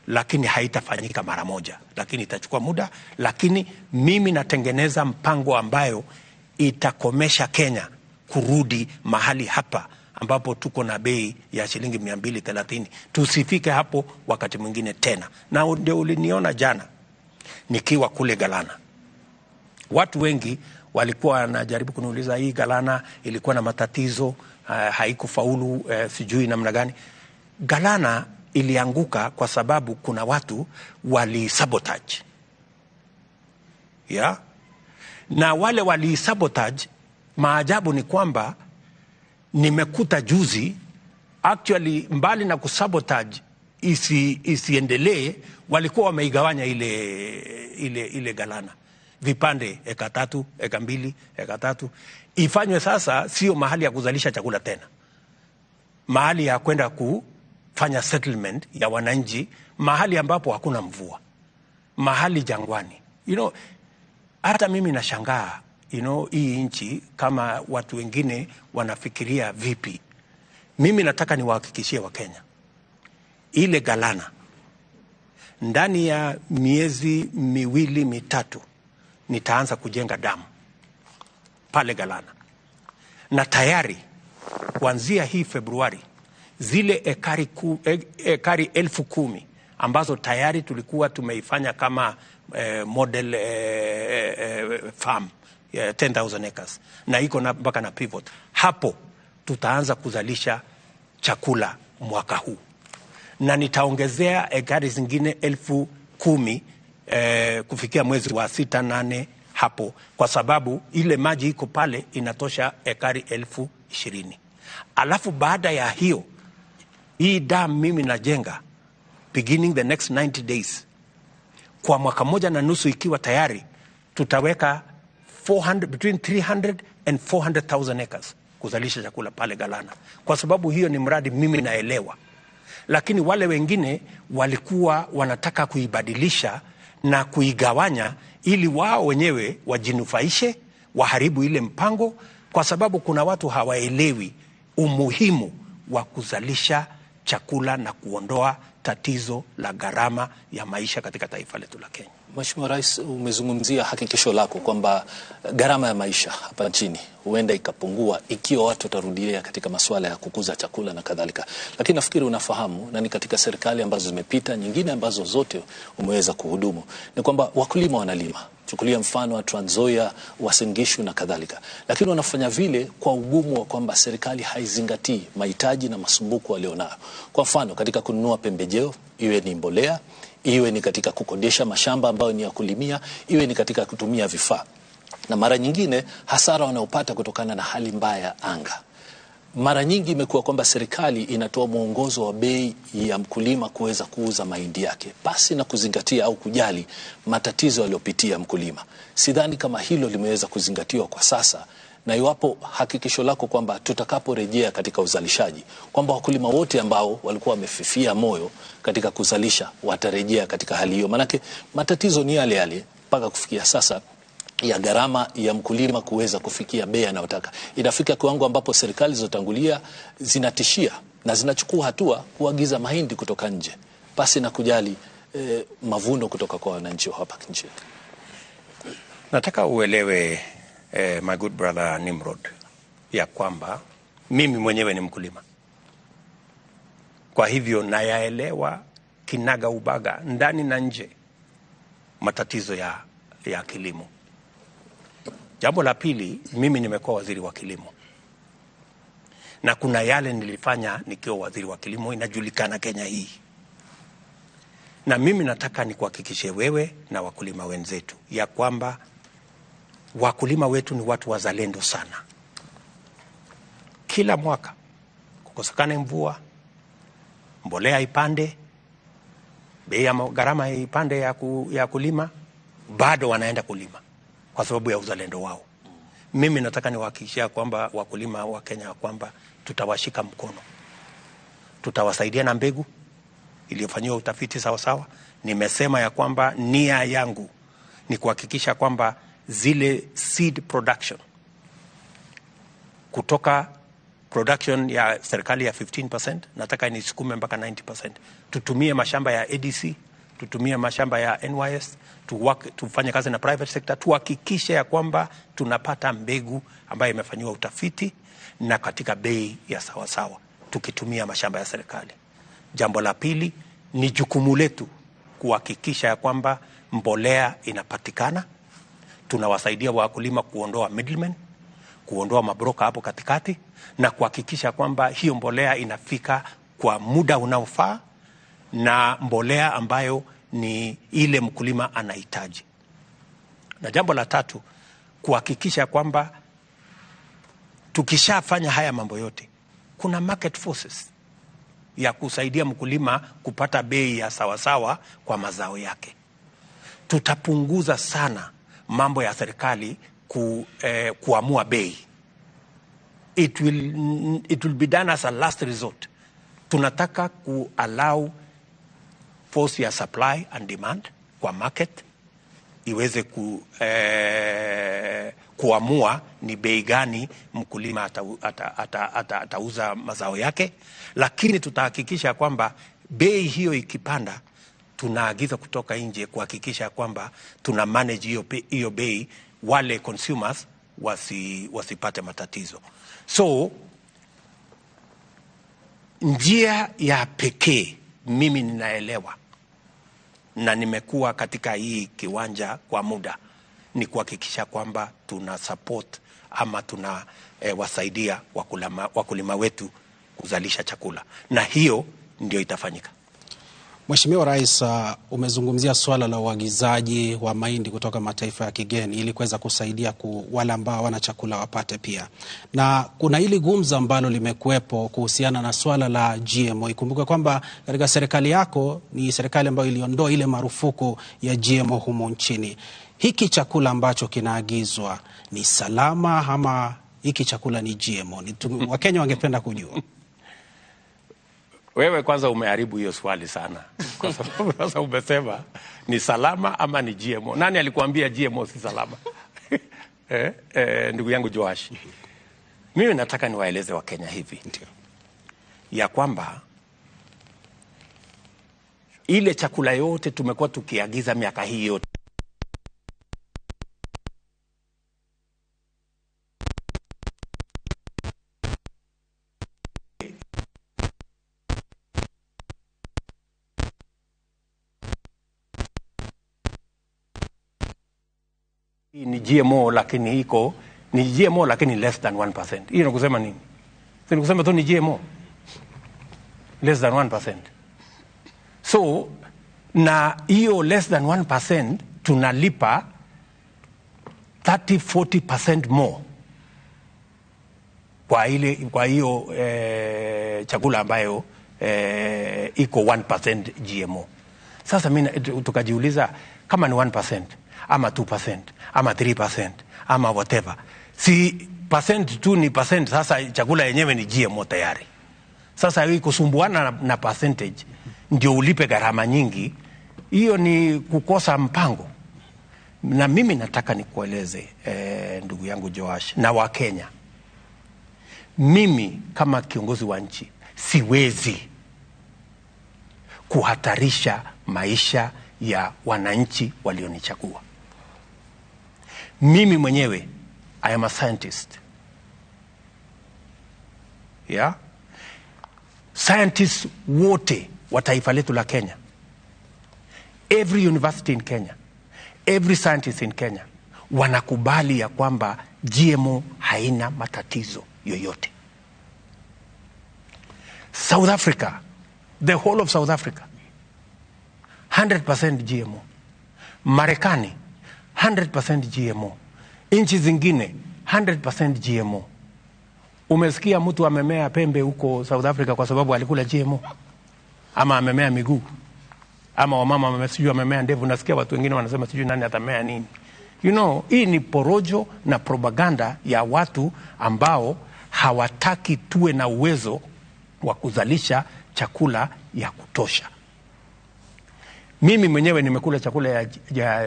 lakini haitafanyika mara moja, lakini itachukua muda. Lakini mimi natengeneza mpango ambayo itakomesha Kenya kurudi mahali hapa ambapo tuko na bei ya shilingi 230. Tusifike hapo wakati mwingine tena. Na ndio uliniona jana nikiwa kule Galana. Watu wengi walikuwa wanajaribu kuniuliza hii Galana ilikuwa na matatizo, haikufaulu, sijui namna gani. Galana ilianguka kwa sababu kuna watu wali sabotage. Yeah? Na wale wali sabotage, maajabu ni kwamba nimekuta juzi actually mbali na kusabotage isiendelee, walikuwa wameigawanya ile Galana vipande, eka 3, eka 2, eka 3. Ifanywe sasa sio mahali ya kuzalisha chakula tena, mahali ya kwenda kufanya settlement ya wananchi, mahali ambapo hakuna mvua, mahali jangwani. You know, hata mimi nashangaa, you know, hii nchi kama watu wengine wanafikiria vipi. Mimi nataka niwahakikishie Wakenya, ile Galana ndani ya miezi 2-3 nitaanza kujenga damu pale Galana. Na tayari kuanzia hii Februari zile ekari 10,000 ambazo tayari tulikuwa tumeifanya kama model farm 10,000 acres, na iko na mpaka na pivot, hapo tutaanza kuzalisha chakula mwaka huu. Na nitaongezea ekari zingine 10,000 kufikia mwezi wa 6, 8 hapo, kwa sababu ile maji iko pale inatosha ekari 20,000. Alafu baada ya hiyo, hii dam mimi najenga beginning the next 90 days, kwa mwaka 1.5 ikiwa tayari, tutaweka 400, between 300 and 400,000 acres kuzalisha chakula pale Galana. Kwa sababu hiyo ni mradi mimi naelewa. Lakini wale wengine walikuwa wanataka kuibadilisha na kuigawanya ili wao wenyewe wajinufaishe, waharibu ile mpango, kwa sababu kuna watu hawaelewi umuhimu wa kuzalisha chakula na kuondoa tatizo la gharama ya maisha katika taifa letu la Kenya. Mheshimiwa Rais, umezungumzia hakikisho lako kwamba gharama ya maisha hapa nchini huenda ikapungua ikiwa watu watarudia katika masuala ya kukuza chakula na kadhalika. Lakini nafikiri unafahamu, na ni katika serikali ambazo zimepita, nyingine ambazo zote umeweza kuhudumu, ni kwamba wakulima wanalima. Chukulia mfano wa Trans Nzoia, Uasin Gishu na kadhalika. Lakini wanafanya vile kwa ugumu wa kwamba serikali haizingatii mahitaji na masumbuko walionayo. Kwa mfano katika kununua pembejeo, iwe ni mbolea, iwe ni katika kukodesha mashamba ambayo ni ya kulimia, iwe ni katika kutumia vifaa. Na mara nyingine hasara wanaopata kutokana na hali mbaya ya anga. Mara nyingi imekuwa kwamba serikali inatoa mwongozo wa bei ya mkulima kuweza kuuza mahindi yake pasi na kuzingatia au kujali matatizo aliyopitia mkulima. Sidhani kama hilo limeweza kuzingatiwa kwa sasa, na iwapo hakikisho lako kwamba tutakaporejea katika uzalishaji kwamba wakulima wote ambao walikuwa wamefifia moyo katika kuzalisha watarejea katika hali hiyo. Manake matatizo ni yale yale mpaka kufikia sasa ya gharama ya mkulima kuweza kufikia bei anayotaka. Inafika kiwango ambapo serikali zilizotangulia zinatishia na zinachukua hatua kuagiza mahindi kutoka nje pasi na kujali mavuno kutoka kwa wananchi wa hapa nchini. Nataka uelewe, my good brother Nimrod, ya kwamba mimi mwenyewe ni mkulima. Kwa hivyo nayaelewa kinaga ubaga ndani na nje matatizo ya kilimo. Jambo la pili, mimi nimekuwa waziri wa kilimo. Na kuna yale nilifanya nikiwa waziri wa kilimo inajulikana Kenya hii. Na mimi nataka nikuhakikishie wewe na wakulima wenzetu ya kwamba wakulima wetu ni watu wazalendo sana. Kila mwaka kukosekana mvua, mbolea ipande, bei ya gharama ipande ya kulima, bado wanaenda kulima kwa sababu ya uzalendo wao. Mimi nataka niwahakikishie kwamba wakulima wa Kenya kwamba tutawashika mkono. Tutawasaidia na mbegu iliyofanyiwa utafiti sawa sawa. Nimesema ya kwamba nia yangu ni kuhakikisha kwamba zile seed production kutoka production ya serikali ya 15% nataka nisukume mpaka 90%. Tutumie mashamba ya ADC, tutumie mashamba ya NYS, tufanye kazi na private sector, tuhakikishe ya kwamba tunapata mbegu ambayo imefanyiwa utafiti na katika bei ya sawasawa, tukitumia mashamba ya serikali. Jambo la pili ni jukumu letu kuhakikisha ya kwamba mbolea inapatikana. Tunawasaidia wakulima kuondoa middlemen, kuondoa mabroka hapo katikati na kuhakikisha kwamba hiyo mbolea inafika kwa muda unaofaa na mbolea ambayo ni ile mkulima anahitaji. Na jambo la tatu, kuhakikisha kwamba tukishafanya haya mambo yote, kuna market forces ya kusaidia mkulima kupata bei ya sawasawa kwa mazao yake. Tutapunguza sana mambo ya serikali kuamua bei. It will be done as a last resort. Tunataka ku-allow force ya supply and demand kwa market iweze kuamua ni bei gani mkulima atauza mazao yake, lakini tutahakikisha kwamba bei hiyo ikipanda tunaagiza kutoka nje kuhakikisha kwamba tuna manage hiyo bei, wale consumers wasipate matatizo. So njia ya pekee mimi ninaelewa na nimekuwa katika hii kiwanja kwa muda ni kuhakikisha kwamba tuna support ama tuna wasaidia wakulima wetu kuzalisha chakula, na hiyo ndio itafanyika. Mheshimiwa Rais, umezungumzia swala la uagizaji wa mahindi kutoka mataifa ya kigeni ili kuweza kusaidia wale ambao wana chakula wapate pia. Na kuna hili gumzo ambalo limekuwepo kuhusiana na swala la GMO. Ikumbuke kwamba katika serikali yako ni serikali ambayo iliondoa ile marufuku ya GMO humo nchini. Hiki chakula ambacho kinaagizwa ni salama ama hiki chakula ni GMO? Wakenya wangependa kujua. Wewe kwanza umeharibu hiyo swali sana. Kwa sababu sasa umesema ni salama ama ni GMO. Nani alikuambia GMO si salama? Ndugu yangu Joash. Mimi nataka niwaeleze Wakenya hivi. Ya kwamba ile chakula yote tumekuwa tukiagiza miaka hii yote, ni GMO, lakini iko ni GMO lakini less than 1%. Hiyo ni kusema nini? Si kusema tu ni GMO less than 1%. So na hiyo less than 1% tunalipa 30-40% more kwa hiyo chakula ambayo iko 1% GMO. Sasa mimi tukajiuliza kama ni 1% ama 2% ama 3% ama whatever, si percent tu ni percent. Sasa chakula yenyewe ni GMO tayari. Sasa hii kusumbuana na percentage ndio ulipe gharama nyingi, hiyo ni kukosa mpango. Na mimi nataka nikueleze ndugu yangu Joash na Wakenya, mimi kama kiongozi wa nchi siwezi kuhatarisha maisha ya wananchi walionichagua. Mimi mwenyewe, I am a scientist. Yeah? Scientists wote wa taifa letu la Kenya, every university in Kenya, every scientist in Kenya, wanakubali ya kwamba GMO haina matatizo yoyote. South Africa, the whole of South Africa, 100% GMO. Marekani, 100% GMO. Nchi zingine, 100% GMO. Umesikia mtu amemea pembe huko South Africa kwa sababu alikula GMO? Ama amemea miguu? Ama wamama sijui amemea ndevu? Nasikia watu wengine wanasema sijui nani atamea nini. You know, hii ni porojo na propaganda ya watu ambao hawataki tuwe na uwezo wa kuzalisha chakula ya kutosha. Mimi mwenyewe nimekula chakula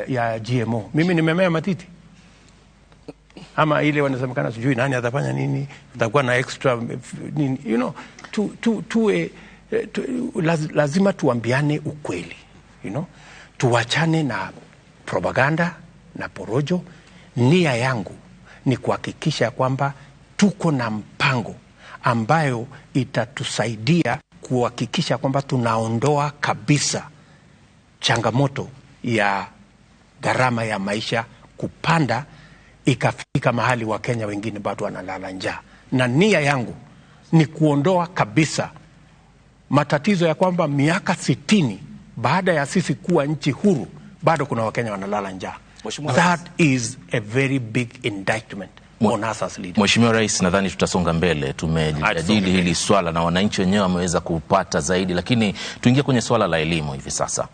ya GMO. Mimi nimemea matiti. Ama ile wanasemekana sijui nani atafanya nini, atakuwa na extra nini. You know, lazima tuambiane ukweli. You know? Tuwachane na propaganda na porojo. Nia yangu ni kuhakikisha kwamba tuko na mpango ambayo itatusaidia kuhakikisha kwamba tunaondoa kabisa changamoto ya gharama ya maisha kupanda ikafika mahali wa Kenya wengine bado wanalala njaa. Na nia yangu ni kuondoa kabisa matatizo ya kwamba miaka 60 baada ya sisi kuwa nchi huru bado kuna Wakenya wanalala njaa. That is a very big indictment on us as leaders. Mheshimiwa Rais, nadhani tutasonga mbele. Tumejadili hili swala na wananchi wenyewe wameweza kupata zaidi, lakini tuingie kwenye swala la elimu hivi sasa.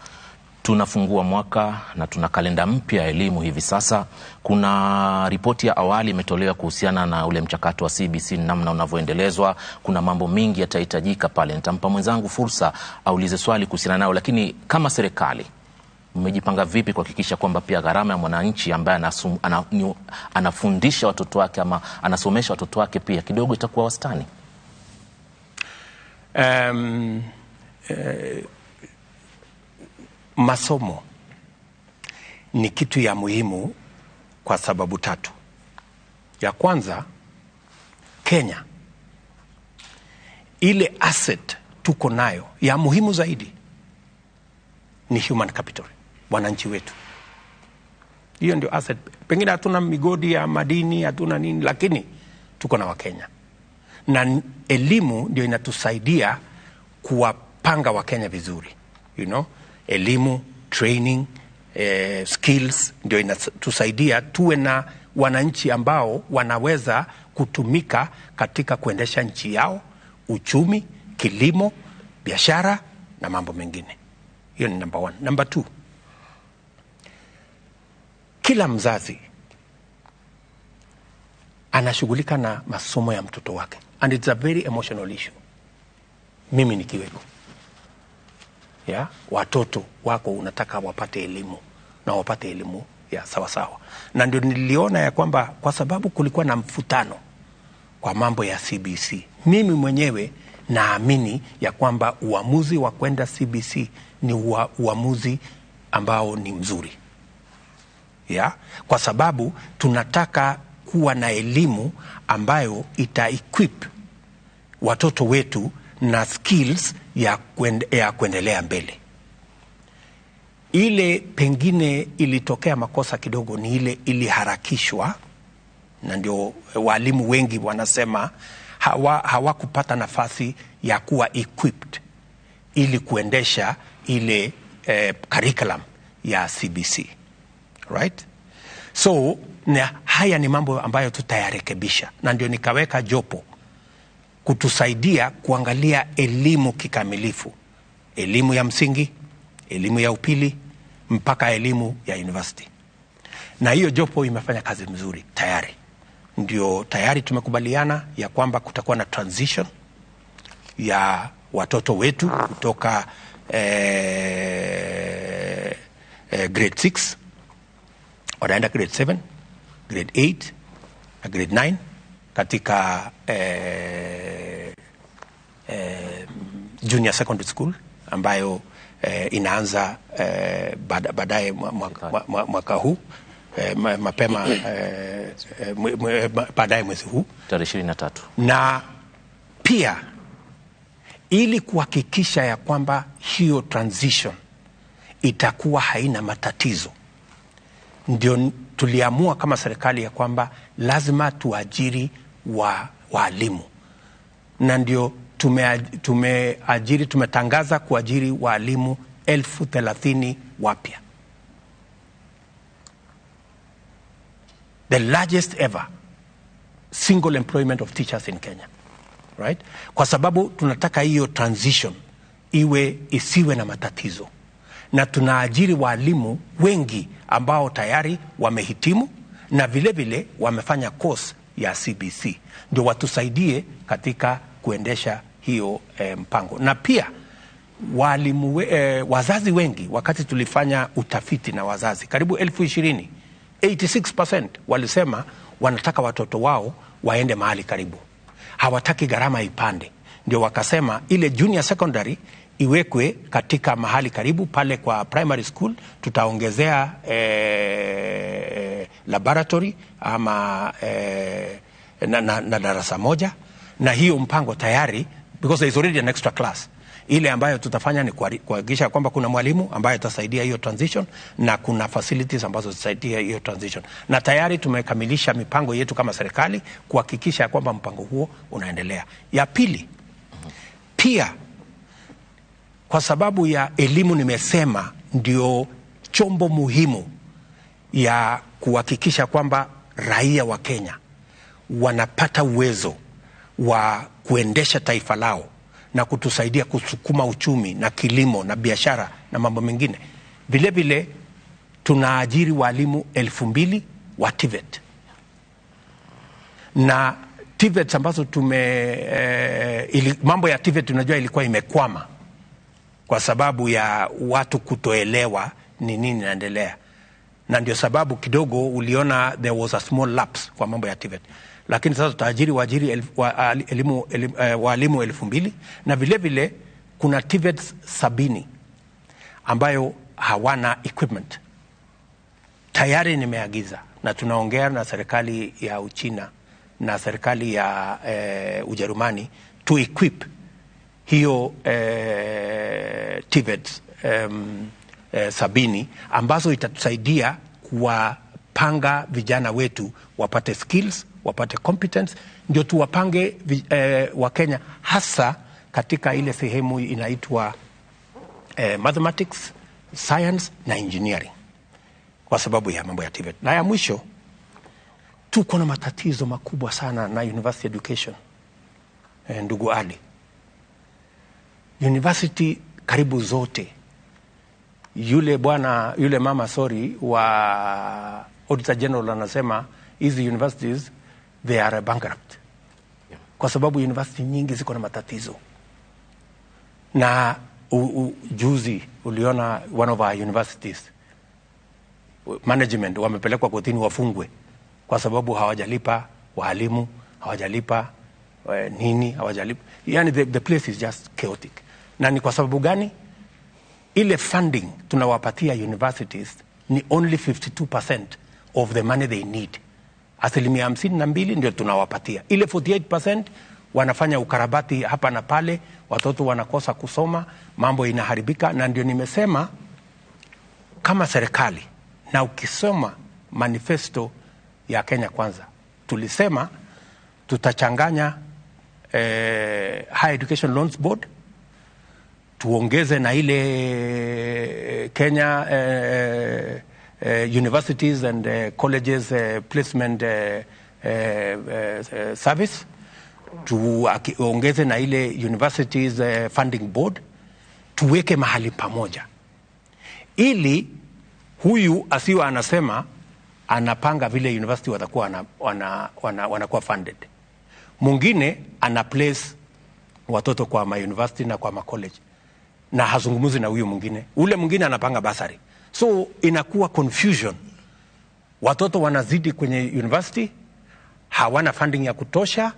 Tunafungua mwaka na tuna kalenda mpya ya elimu hivi sasa. Kuna ripoti ya awali imetolewa kuhusiana na ule mchakato wa CBC namna unavyoendelezwa. Kuna mambo mingi yatahitajika pale. Nitampa mwenzangu fursa aulize swali kuhusiana nao, lakini kama serikali mmejipanga vipi kuhakikisha kwamba pia gharama ya mwananchi ambaye anafundisha watoto wake ama anasomesha watoto wake pia kidogo itakuwa wastani? Masomo ni kitu ya muhimu kwa sababu tatu. Ya kwanza, Kenya, ile asset tuko nayo ya muhimu zaidi ni human capital, wananchi wetu. Hiyo ndio asset. Pengine hatuna migodi ya madini, hatuna nini, lakini tuko na Wakenya. Na elimu ndio inatusaidia kuwapanga Wakenya vizuri. You know? Elimu, training, skills ndio inatusaidia tuwe na wananchi ambao wanaweza kutumika katika kuendesha nchi yao, uchumi, kilimo, biashara na mambo mengine. Hiyo ni number one. Number two, kila mzazi anashughulika na masomo ya mtoto wake, and it's a very emotional issue. Mimi nikiweko. Ya, watoto wako unataka wapate elimu na wapate elimu ya sawa sawa. Na ndio niliona ya kwamba kwa sababu kulikuwa na mfutano kwa mambo ya CBC, mimi mwenyewe naamini ya kwamba uamuzi wa kwenda CBC ni uamuzi ambao ni mzuri. Ya, kwa sababu tunataka kuwa na elimu ambayo ita equip watoto wetu na skills ya kuendelea mbele. Ile pengine ilitokea makosa kidogo ni ile iliharakishwa, na ndio walimu wengi wanasema hawakupata nafasi ya kuwa equipped ili kuendesha ile curriculum ya CBC. Right? So, na haya ni mambo ambayo tutayarekebisha, na ndio nikaweka jopo kutusaidia kuangalia elimu kikamilifu, elimu ya msingi, elimu ya upili, mpaka elimu ya university. Na hiyo jopo imefanya kazi mzuri tayari. Ndio tayari tumekubaliana ya kwamba kutakuwa na transition ya watoto wetu kutoka grade 6 wanaenda grade 7, grade 8 na grade 9 katika junior secondary school ambayo inaanza baadaye mwaka huu, mapema baadaye mwezi huu tarehe 23. Na pia ili kuhakikisha ya kwamba hiyo transition itakuwa haina matatizo, ndio tuliamua kama serikali ya kwamba lazima tuajiri walimu. Na ndio tumetangaza kuajiri walimu 30,000 wapya. The largest ever single employment of teachers in Kenya. Right? Kwa sababu tunataka hiyo transition iwe isiwe na matatizo. Na tunaajiri walimu wengi ambao tayari wamehitimu na vile vile wamefanya course ya CBC, ndio watusaidie katika kuendesha hiyo mpango. Na pia walimu wazazi wengi, wakati tulifanya utafiti na wazazi karibu 20,000, 86% walisema wanataka watoto wao waende mahali karibu, hawataki gharama ipande. Ndio wakasema ile junior secondary iwekwe katika mahali karibu pale kwa primary school. Tutaongezea laboratory ama na darasa moja, na hiyo mpango tayari, because there is already an extra class. Ile ambayo tutafanya ni kuhakikisha kwamba kuna mwalimu ambaye atasaidia hiyo transition na kuna facilities ambazo zitasaidia hiyo transition. Na tayari tumekamilisha mipango yetu kama serikali kuhakikisha kwamba mpango huo unaendelea. Ya pili, pia kwa sababu ya elimu nimesema ndio chombo muhimu ya kuhakikisha kwamba raia wa Kenya wanapata uwezo wa kuendesha taifa lao na kutusaidia kusukuma uchumi na kilimo na biashara na mambo mengine. Vile vile tunaajiri walimu 2,000 wa TVET. Na TVET ambazo mambo ya TVET unajua ilikuwa imekwama kwa sababu ya watu kutoelewa ni nini inaendelea. Na ndio sababu kidogo uliona there was a small lapse kwa mambo ya TVET. Lakini sasa tutaajiri walimu 2,000, na vile vile kuna TVET 70 ambayo hawana equipment. Tayari nimeagiza na tunaongea na serikali ya Uchina na serikali ya Ujerumani to equip hiyo TVET 70 ambazo itatusaidia kuwapanga vijana wetu wapate skills, wapate competence, ndio tuwapange Wakenya hasa katika ile sehemu inaitwa mathematics, science na engineering, kwa sababu ya mambo ya TVET. Na ya mwisho, tuko na matatizo makubwa sana na university education. Ndugu Ali, university karibu zote, yule mama wa Auditor General anasema hizi universities they are bankrupt. Kwa sababu university nyingi ziko na matatizo. Na juzi uliona one of our universities management wamepelekwa kotini wafungwe kwa sababu hawajalipa walimu, hawajalipa nini, hawajalipa. Yani the place is just chaotic. Na ni kwa sababu gani? Ile funding tunawapatia universities ni only 52% of the money they need. 52% ndio tunawapatia. Ile 48% wanafanya ukarabati hapa na pale, watoto wanakosa kusoma, mambo inaharibika. Na ndio nimesema kama serikali, na ukisoma manifesto ya Kenya Kwanza, tulisema tutachanganya Higher Education Loans Board, tuongeze na ile Kenya Universities and Colleges Placement Service, tuongeze na ile Universities Funding Board, tuweke mahali pamoja ili huyu asiwa anasema anapanga vile university watakuwa wanakuwa funded, mwingine ana place watoto kwa ma university na kwa ma college na hazungumuzi na huyu mwingine, ule mwingine anapanga basari. So inakuwa confusion. Watoto wanazidi kwenye university, hawana funding ya kutosha,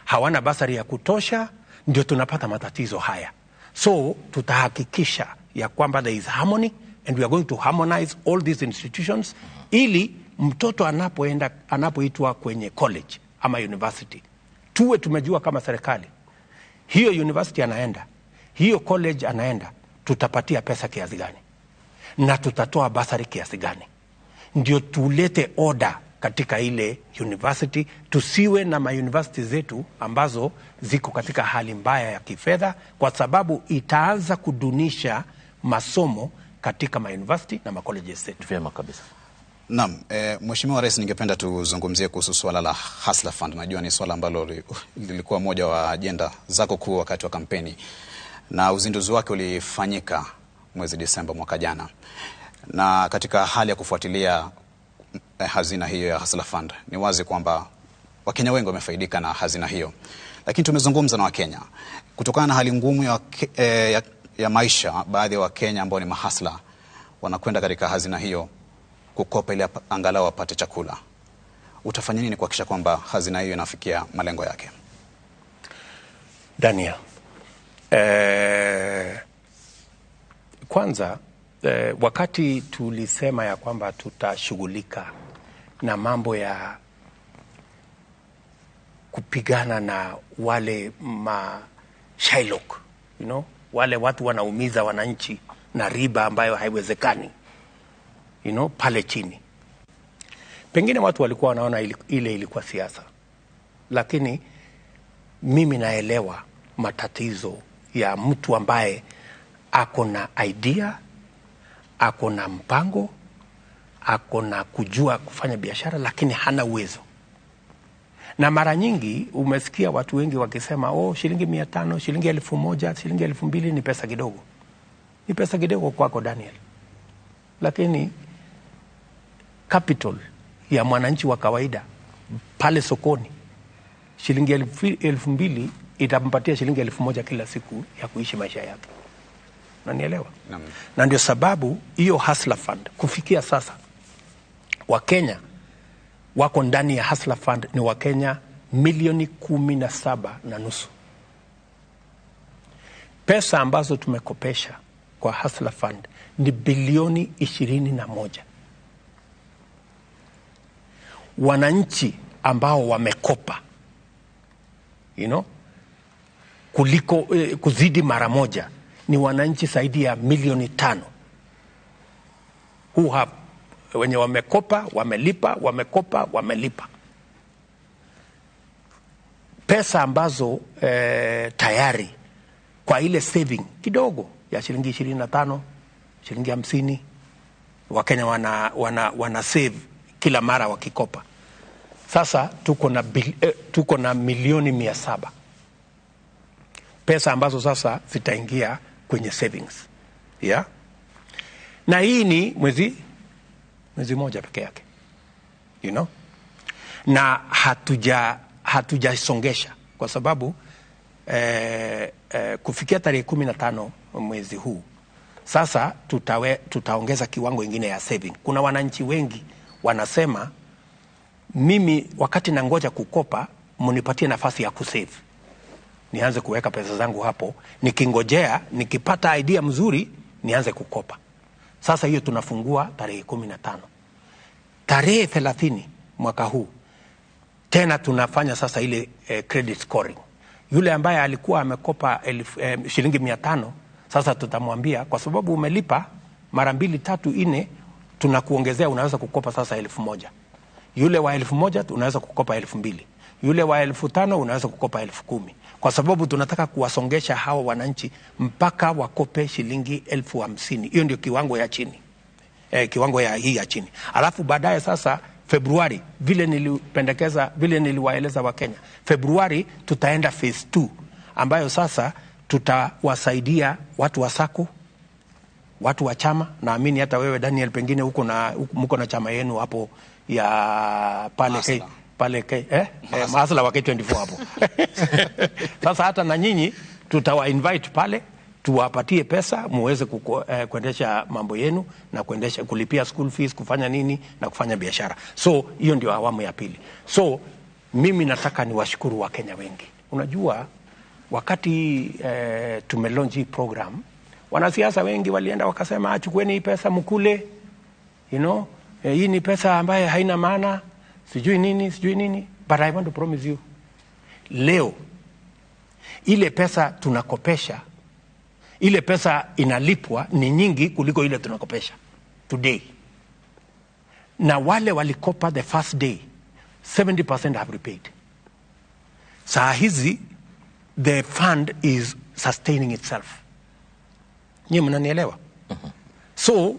hawana basari ya kutosha, ndio tunapata matatizo haya. So tutahakikisha ya kwamba there is harmony and we are going to harmonize all these institutions ili mtoto anapoenda, anapoitwa kwenye college ama university, tuwe tumejua kama serikali hiyo university anaenda, hiyo college anaenda, tutapatia pesa kiasi gani na tutatoa basari kiasi gani, ndio tulete order katika ile university. Tusiwe na ma-university zetu ambazo ziko katika hali mbaya ya kifedha, kwa sababu itaanza kudunisha masomo katika ma-university na ma-colleges zetu. Vyema kabisa. Naam, Mheshimiwa Rais, ningependa tuzungumzie kuhusu swala la Hustler Fund. Najua ni swala ambalo lilikuwa moja wa ajenda zako kuu wakati wa kampeni, na uzinduzi wake ulifanyika mwezi Disemba mwaka jana. Na katika hali ya kufuatilia hazina hiyo ya Hustler Fund, ni wazi kwamba Wakenya wengi wamefaidika na hazina hiyo. Lakini tumezungumza na Wakenya kutokana na hali ngumu ya maisha, baadhi ya Wakenya ambao ni mahasla wanakwenda katika hazina hiyo kukopa ili angalau wapate chakula. Utafanya nini kuhakikisha kwamba hazina hiyo inafikia malengo yake? Daniel, Kwanza wakati tulisema ya kwamba tutashughulika na mambo ya kupigana na wale ma Shylock, you know, wale watu wanaumiza wananchi na riba ambayo haiwezekani, you know, pale chini. Pengine watu walikuwa wanaona ile ilikuwa siasa, lakini mimi naelewa matatizo ya mtu ambaye ako na idea, ako na mpango, ako na kujua kufanya biashara, lakini hana uwezo. Na mara nyingi umesikia watu wengi wakisema, oh, shilingi 500, shilingi 1000, shilingi 2000 ni pesa kidogo. Ni pesa kidogo kwako Daniel, lakini capital ya mwananchi wa kawaida pale sokoni, shilingi 2000 itampatia shilingi 1000 kila siku ya kuishi maisha yake. Unanielewa? Na ndio sababu hiyo Hustler Fund kufikia sasa Wakenya wako ndani ya Hustler Fund ni Wakenya milioni 17.5. Pesa ambazo tumekopesha kwa Hustler Fund ni bilioni 21. Wananchi ambao wamekopa, you know, kuliko kuzidi mara moja ni wananchi zaidi ya milioni 5 who have, wenye wamekopa, wamelipa, wamekopa, wamelipa. Pesa ambazo tayari kwa ile saving kidogo ya shilingi 25, shilingi 50, Wakenya wana save kila mara wakikopa. Sasa tuko na milioni 700 pesa ambazo sasa zitaingia kwenye savings. Yeah? Na hii ni mwezi moja peke yake. You know? Na hatujasongesha kwa sababu kufikia tarehe 15 mwezi huu sasa tutaongeza kiwango ingine ya saving. Kuna wananchi wengi wanasema, mimi wakati nangoja kukopa mnipatie nafasi ya kusave, nianze kuweka pesa zangu hapo, nikingojea nikipata idea mzuri nianze kukopa. Sasa hiyo tunafungua tarehe 15. Tarehe 30 mwaka huu tena tunafanya sasa ile credit scoring. Yule ambaye alikuwa amekopa shilingi 500, sasa tutamwambia kwa sababu umelipa mara 2, 3, 4, tunakuongezea, unaweza kukopa sasa 1000. Yule wa 1000 unaweza kukopa 2000. Yule wa 5000 unaweza kukopa 10000. Kwa sababu tunataka kuwasongesha hawa wananchi mpaka wakope shilingi 50,000. Hiyo ndio kiwango ya chini. Kiwango ya hii ya chini. Alafu baadaye sasa Februari, vile nilipendekeza, vile niliwaeleza Wakenya, Februari tutaenda phase 2 ambayo sasa tutawasaidia watu wa sako, watu wa chama. Naamini hata wewe Daniel pengine huko na mko na chama yenu hapo ya pale pale Mahasla wa K24 hapo. Sasa hata na nyinyi tutawa invite pale, tuwapatie pesa muweze kuendesha mambo yenu na kuendesha, kulipia school fees, kufanya nini na kufanya biashara. So hiyo ndio awamu ya pili. So mimi nataka niwashukuru Wakenya wengi. Unajua wakati tumelaunch hii program, wanasiasa wengi walienda wakasema, achukueni hii pesa mkule, you know, hii ni pesa ambaye haina maana, sijui nini, sijui nini. But I want to promise you, leo ile pesa tunakopesha, ile pesa inalipwa ni nyingi kuliko ile tunakopesha today. Na wale walikopa the first day, 70% have repaid. Saa hizi the fund is sustaining itself. Nyinyi mnanielewa? So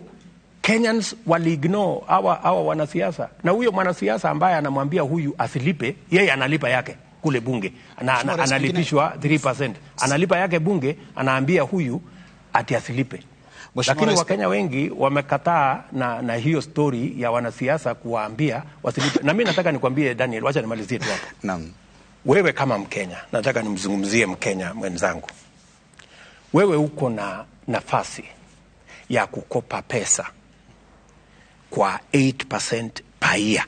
Kenyans waliignore hawa wanasiasa. Na huyo mwanasiasa ambaye anamwambia huyu asilipe, yeye analipa yake kule bunge. Analipishwa 3%. Analipa yake bunge, anaambia huyu ati asilipe. Lakini Wakenya wengi wamekataa na hiyo story ya wanasiasa kuwaambia wasilipe. Na mimi nataka nikwambie Daniel, wacha nimalizie tu hapo. Naam. Wewe kama Mkenya, nataka nimzungumzie Mkenya mwenzangu. Wewe uko na nafasi ya kukopa pesa kwa 8% per year,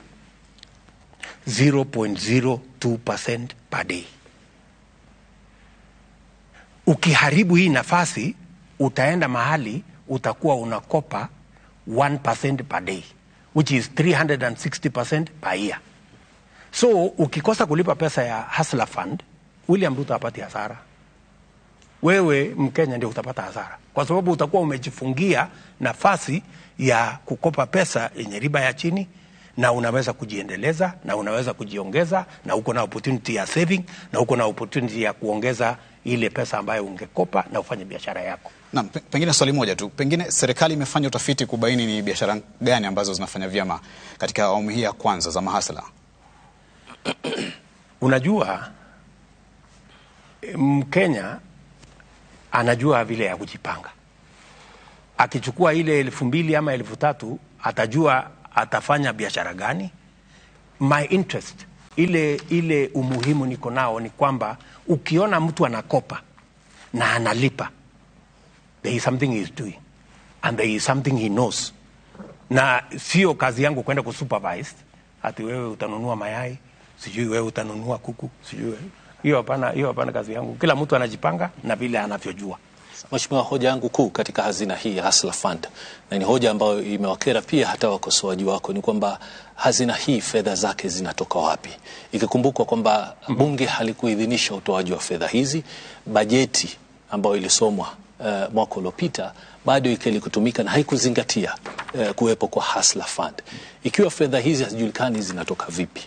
0.02% per day. Ukiharibu hii nafasi, utaenda mahali utakuwa unakopa 1% per day, which is 360% per year. So ukikosa kulipa pesa ya Hustler Fund, William Ruto hapati hasara. Wewe Mkenya ndio utapata hasara, kwa sababu utakuwa umejifungia nafasi ya kukopa pesa yenye riba ya chini, na unaweza kujiendeleza na unaweza kujiongeza, na uko na opportunity ya saving na uko na opportunity ya kuongeza ile pesa ambayo ungekopa na ufanye biashara yako. Naam, pengine swali moja tu. Pengine serikali imefanya utafiti kubaini ni biashara gani ambazo zinafanya vyema katika awamu hii ya kwanza za mahasla? Unajua, Mkenya anajua vile ya kujipanga. Akichukua ile 2,000 ama 3,000 atajua atafanya biashara gani. My interest, ile umuhimu niko nao ni kwamba ukiona mtu anakopa na analipa, there is something he is doing and there is something he knows. Na sio kazi yangu kwenda kusupervise ati wewe utanunua mayai, sijui wewe utanunua kuku, sijui wewe. Hiyo hapana kazi yangu. Kila mtu anajipanga na vile anavyojua. Mheshimiwa, hoja yangu kuu katika hazina hii ya Hustler Fund, na ni hoja ambayo imewakera pia hata wakosoaji wako, ni kwamba hazina hii fedha zake zinatoka wapi? Ikikumbukwa kwamba bunge halikuidhinisha utoaji wa fedha hizi, bajeti ambayo ilisomwa mwaka uliopita bado ilikutumika na haikuzingatia kuwepo kwa Hustler Fund. Ikiwa fedha hizi hazijulikani zinatoka vipi,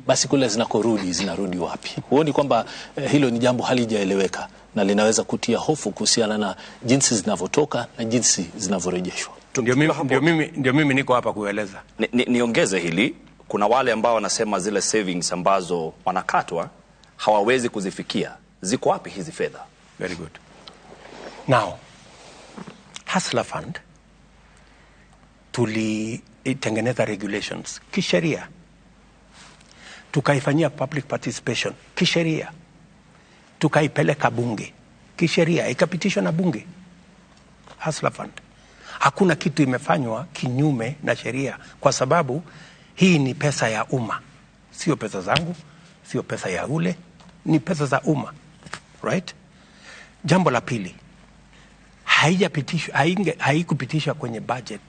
basi kule zinakorudi zinarudi wapi? Huoni kwamba hilo ni jambo halijaeleweka na linaweza kutia hofu kuhusiana na jinsi zinavyotoka na jinsi zinavyorejeshwa? Ndio mimi niko hapa kueleza. Niongeze hili, kuna wale ambao wanasema zile savings ambazo wanakatwa hawawezi kuzifikia. Ziko wapi hizi fedha? Very good. Now, Hustler Fund tulitengeneza regulations kisheria, tukaifanyia public participation kisheria, tukaipeleka bunge kisheria, ikapitishwa na bunge. Hustler Fund, hakuna kitu imefanywa kinyume na sheria, kwa sababu hii ni pesa ya umma, sio pesa zangu, sio pesa ya ule, ni pesa za umma, right? Jambo la pili, haikupitishwa kwenye budget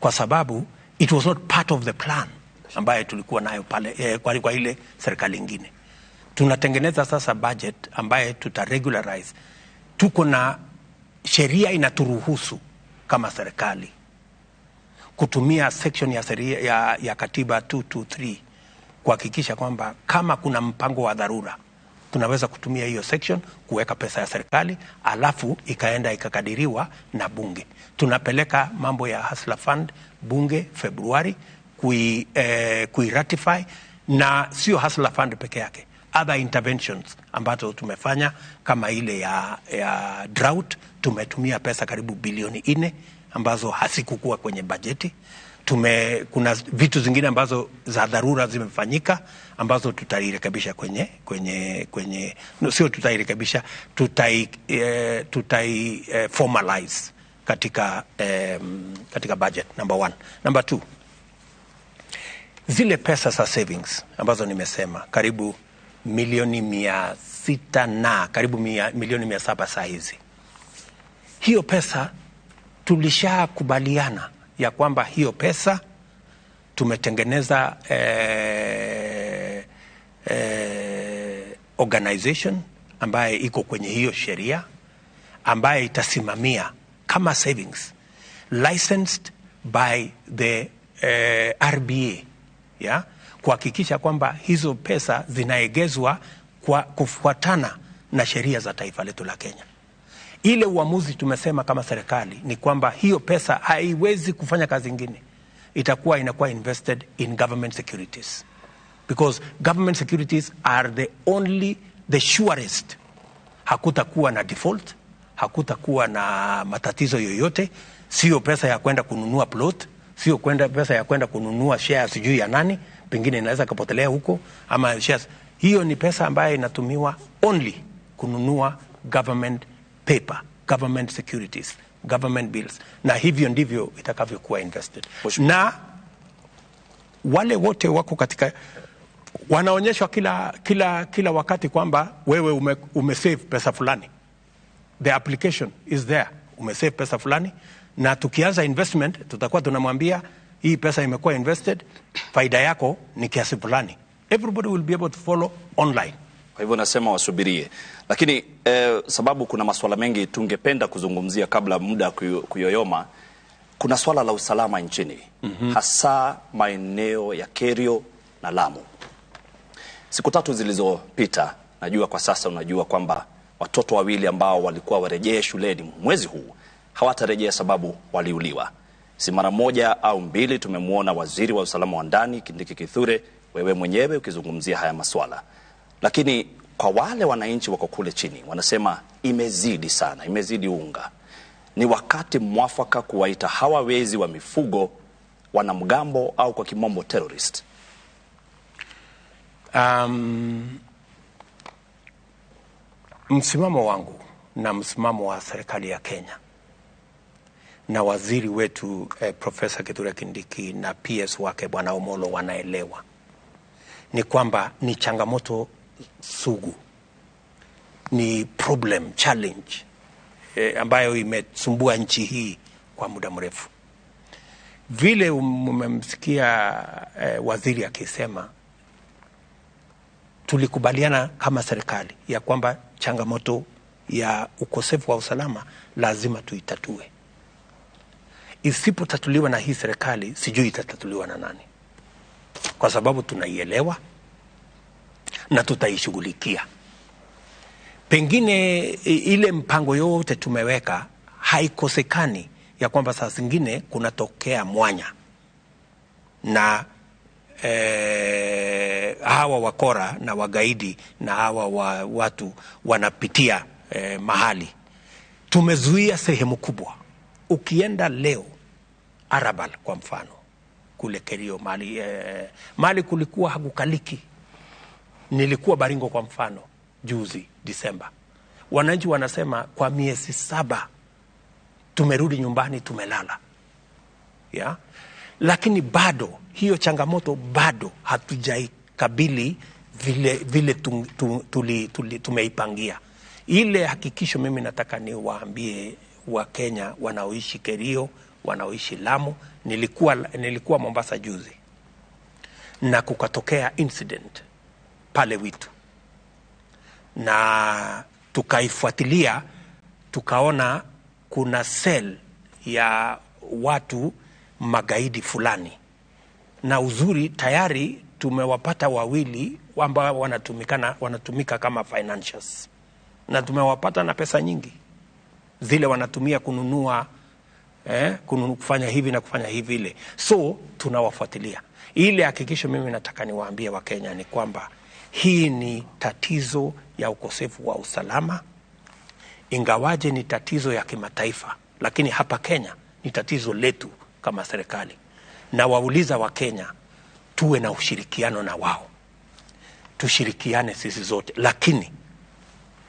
kwa sababu it was not part of the plan ambayo tulikuwa nayo pale kwa ile serikali nyingine. Tunatengeneza sasa budget ambaye tutaregularize. Tuko na sheria inaturuhusu kama serikali kutumia section ya sheria ya katiba 223 kuhakikisha kwamba kama kuna mpango wa dharura tunaweza kutumia hiyo section kuweka pesa ya serikali, alafu ikaenda ikakadiriwa na bunge. Tunapeleka mambo ya Hustler Fund bunge Februari kui ratify, na sio Hustler Fund peke yake, other interventions ambazo tumefanya kama ile ya drought, tumetumia pesa karibu bilioni 4 ambazo hazikukuwa kwenye bajeti. Kuna vitu zingine ambazo za dharura zimefanyika ambazo tutairekebisha kwenye no, sio tutairekebisha, tutai formalize katika budget, number 1. Number 2, zile pesa za savings ambazo nimesema karibu milioni 600 na karibu milioni 700 saa hizi, hiyo pesa tulishakubaliana ya kwamba hiyo pesa tumetengeneza organization ambaye iko kwenye hiyo sheria ambaye itasimamia kama savings licensed by the RBA, yeah? Kuhakikisha kwamba hizo pesa zinaegezwa kwa kufuatana na sheria za taifa letu la Kenya. Ile uamuzi tumesema kama serikali ni kwamba hiyo pesa haiwezi kufanya kazi ingine, itakuwa inakuwa invested in government securities, because government securities are the only, the surest. Hakutakuwa na default, hakutakuwa na matatizo yoyote. Sio pesa ya kwenda kununua plot, sio kwenda pesa ya kwenda kununua shares sijui ya nani, pengine inaweza kapotelea huko ama shares. Hiyo ni pesa ambayo inatumiwa only kununua government paper, government securities, government bills, na hivyo ndivyo itakavyokuwa invested. Na wale wote wako katika wanaonyeshwa kila wakati kwamba wewe umesave pesa fulani. The application is there. Umesave pesa fulani Na tukianza investment tutakuwa tunamwambia hii pesa imekuwa invested, faida yako ni kiasi fulani. Everybody will be able to follow online. Kwa hivyo nasema wasubirie, lakini sababu kuna masuala mengi tungependa kuzungumzia kabla muda kuyoyoma. Kuna swala la usalama nchini, hasa maeneo ya Kerio na Lamu. Siku tatu zilizopita, najua kwa sasa unajua kwamba watoto wawili ambao walikuwa warejee shuleni mwezi huu hawatarejea sababu waliuliwa. Si mara moja au mbili tumemwona waziri wa usalama wa ndani Kindiki Kithure, wewe mwenyewe ukizungumzia haya maswala. Lakini kwa wale wananchi wako kule chini wanasema imezidi sana, imezidi unga. Ni wakati mwafaka kuwaita hawa wezi wa mifugo wanamgambo au kwa kimombo terrorist. Msimamo wangu na msimamo wa serikali ya Kenya na waziri wetu Profesa Kithure Kindiki na PS wake Bwana Omolo wanaelewa ni kwamba ni changamoto sugu, ni problem, challenge ambayo imesumbua nchi hii kwa muda mrefu. Vile mmemsikia waziri akisema, tulikubaliana kama serikali ya kwamba changamoto ya ukosefu wa usalama lazima tuitatue. Isipotatuliwa na hii serikali, sijui itatatuliwa na nani, kwa sababu tunaielewa na tutaishughulikia. Pengine ile mpango yote tumeweka haikosekani ya kwamba saa zingine kunatokea mwanya na hawa wakora na wagaidi na hawa watu wanapitia mahali. Tumezuia sehemu kubwa. Ukienda leo Arabal kwa mfano, kule Kerio mali kulikuwa hakukaliki. Nilikuwa Baringo kwa mfano juzi Disemba. Wananchi wanasema kwa miezi 7 tumerudi nyumbani, tumelala. Ya? Lakini bado hiyo changamoto bado hatujaikabili vile tumeipangia. Ile hakikisho mimi nataka niwaambie wa Kenya wanaoishi Kerio, wanaoishi Lamu. Nilikuwa Mombasa juzi na kukatokea incident pale Witu, na tukaifuatilia, tukaona kuna cell ya watu magaidi fulani, na uzuri tayari tumewapata wawili ambao wanatumika kama financiers, na tumewapata na pesa nyingi zile wanatumia kununua, kufanya hivi na kufanya hivi ile. So tunawafuatilia. Ile hakikisho mimi nataka niwaambie wa Kenya ni kwamba hii ni tatizo ya ukosefu wa usalama, ingawaje ni tatizo ya kimataifa, lakini hapa Kenya ni tatizo letu kama serikali. Na wauliza wa Kenya tuwe na ushirikiano na wao, tushirikiane sisi zote, lakini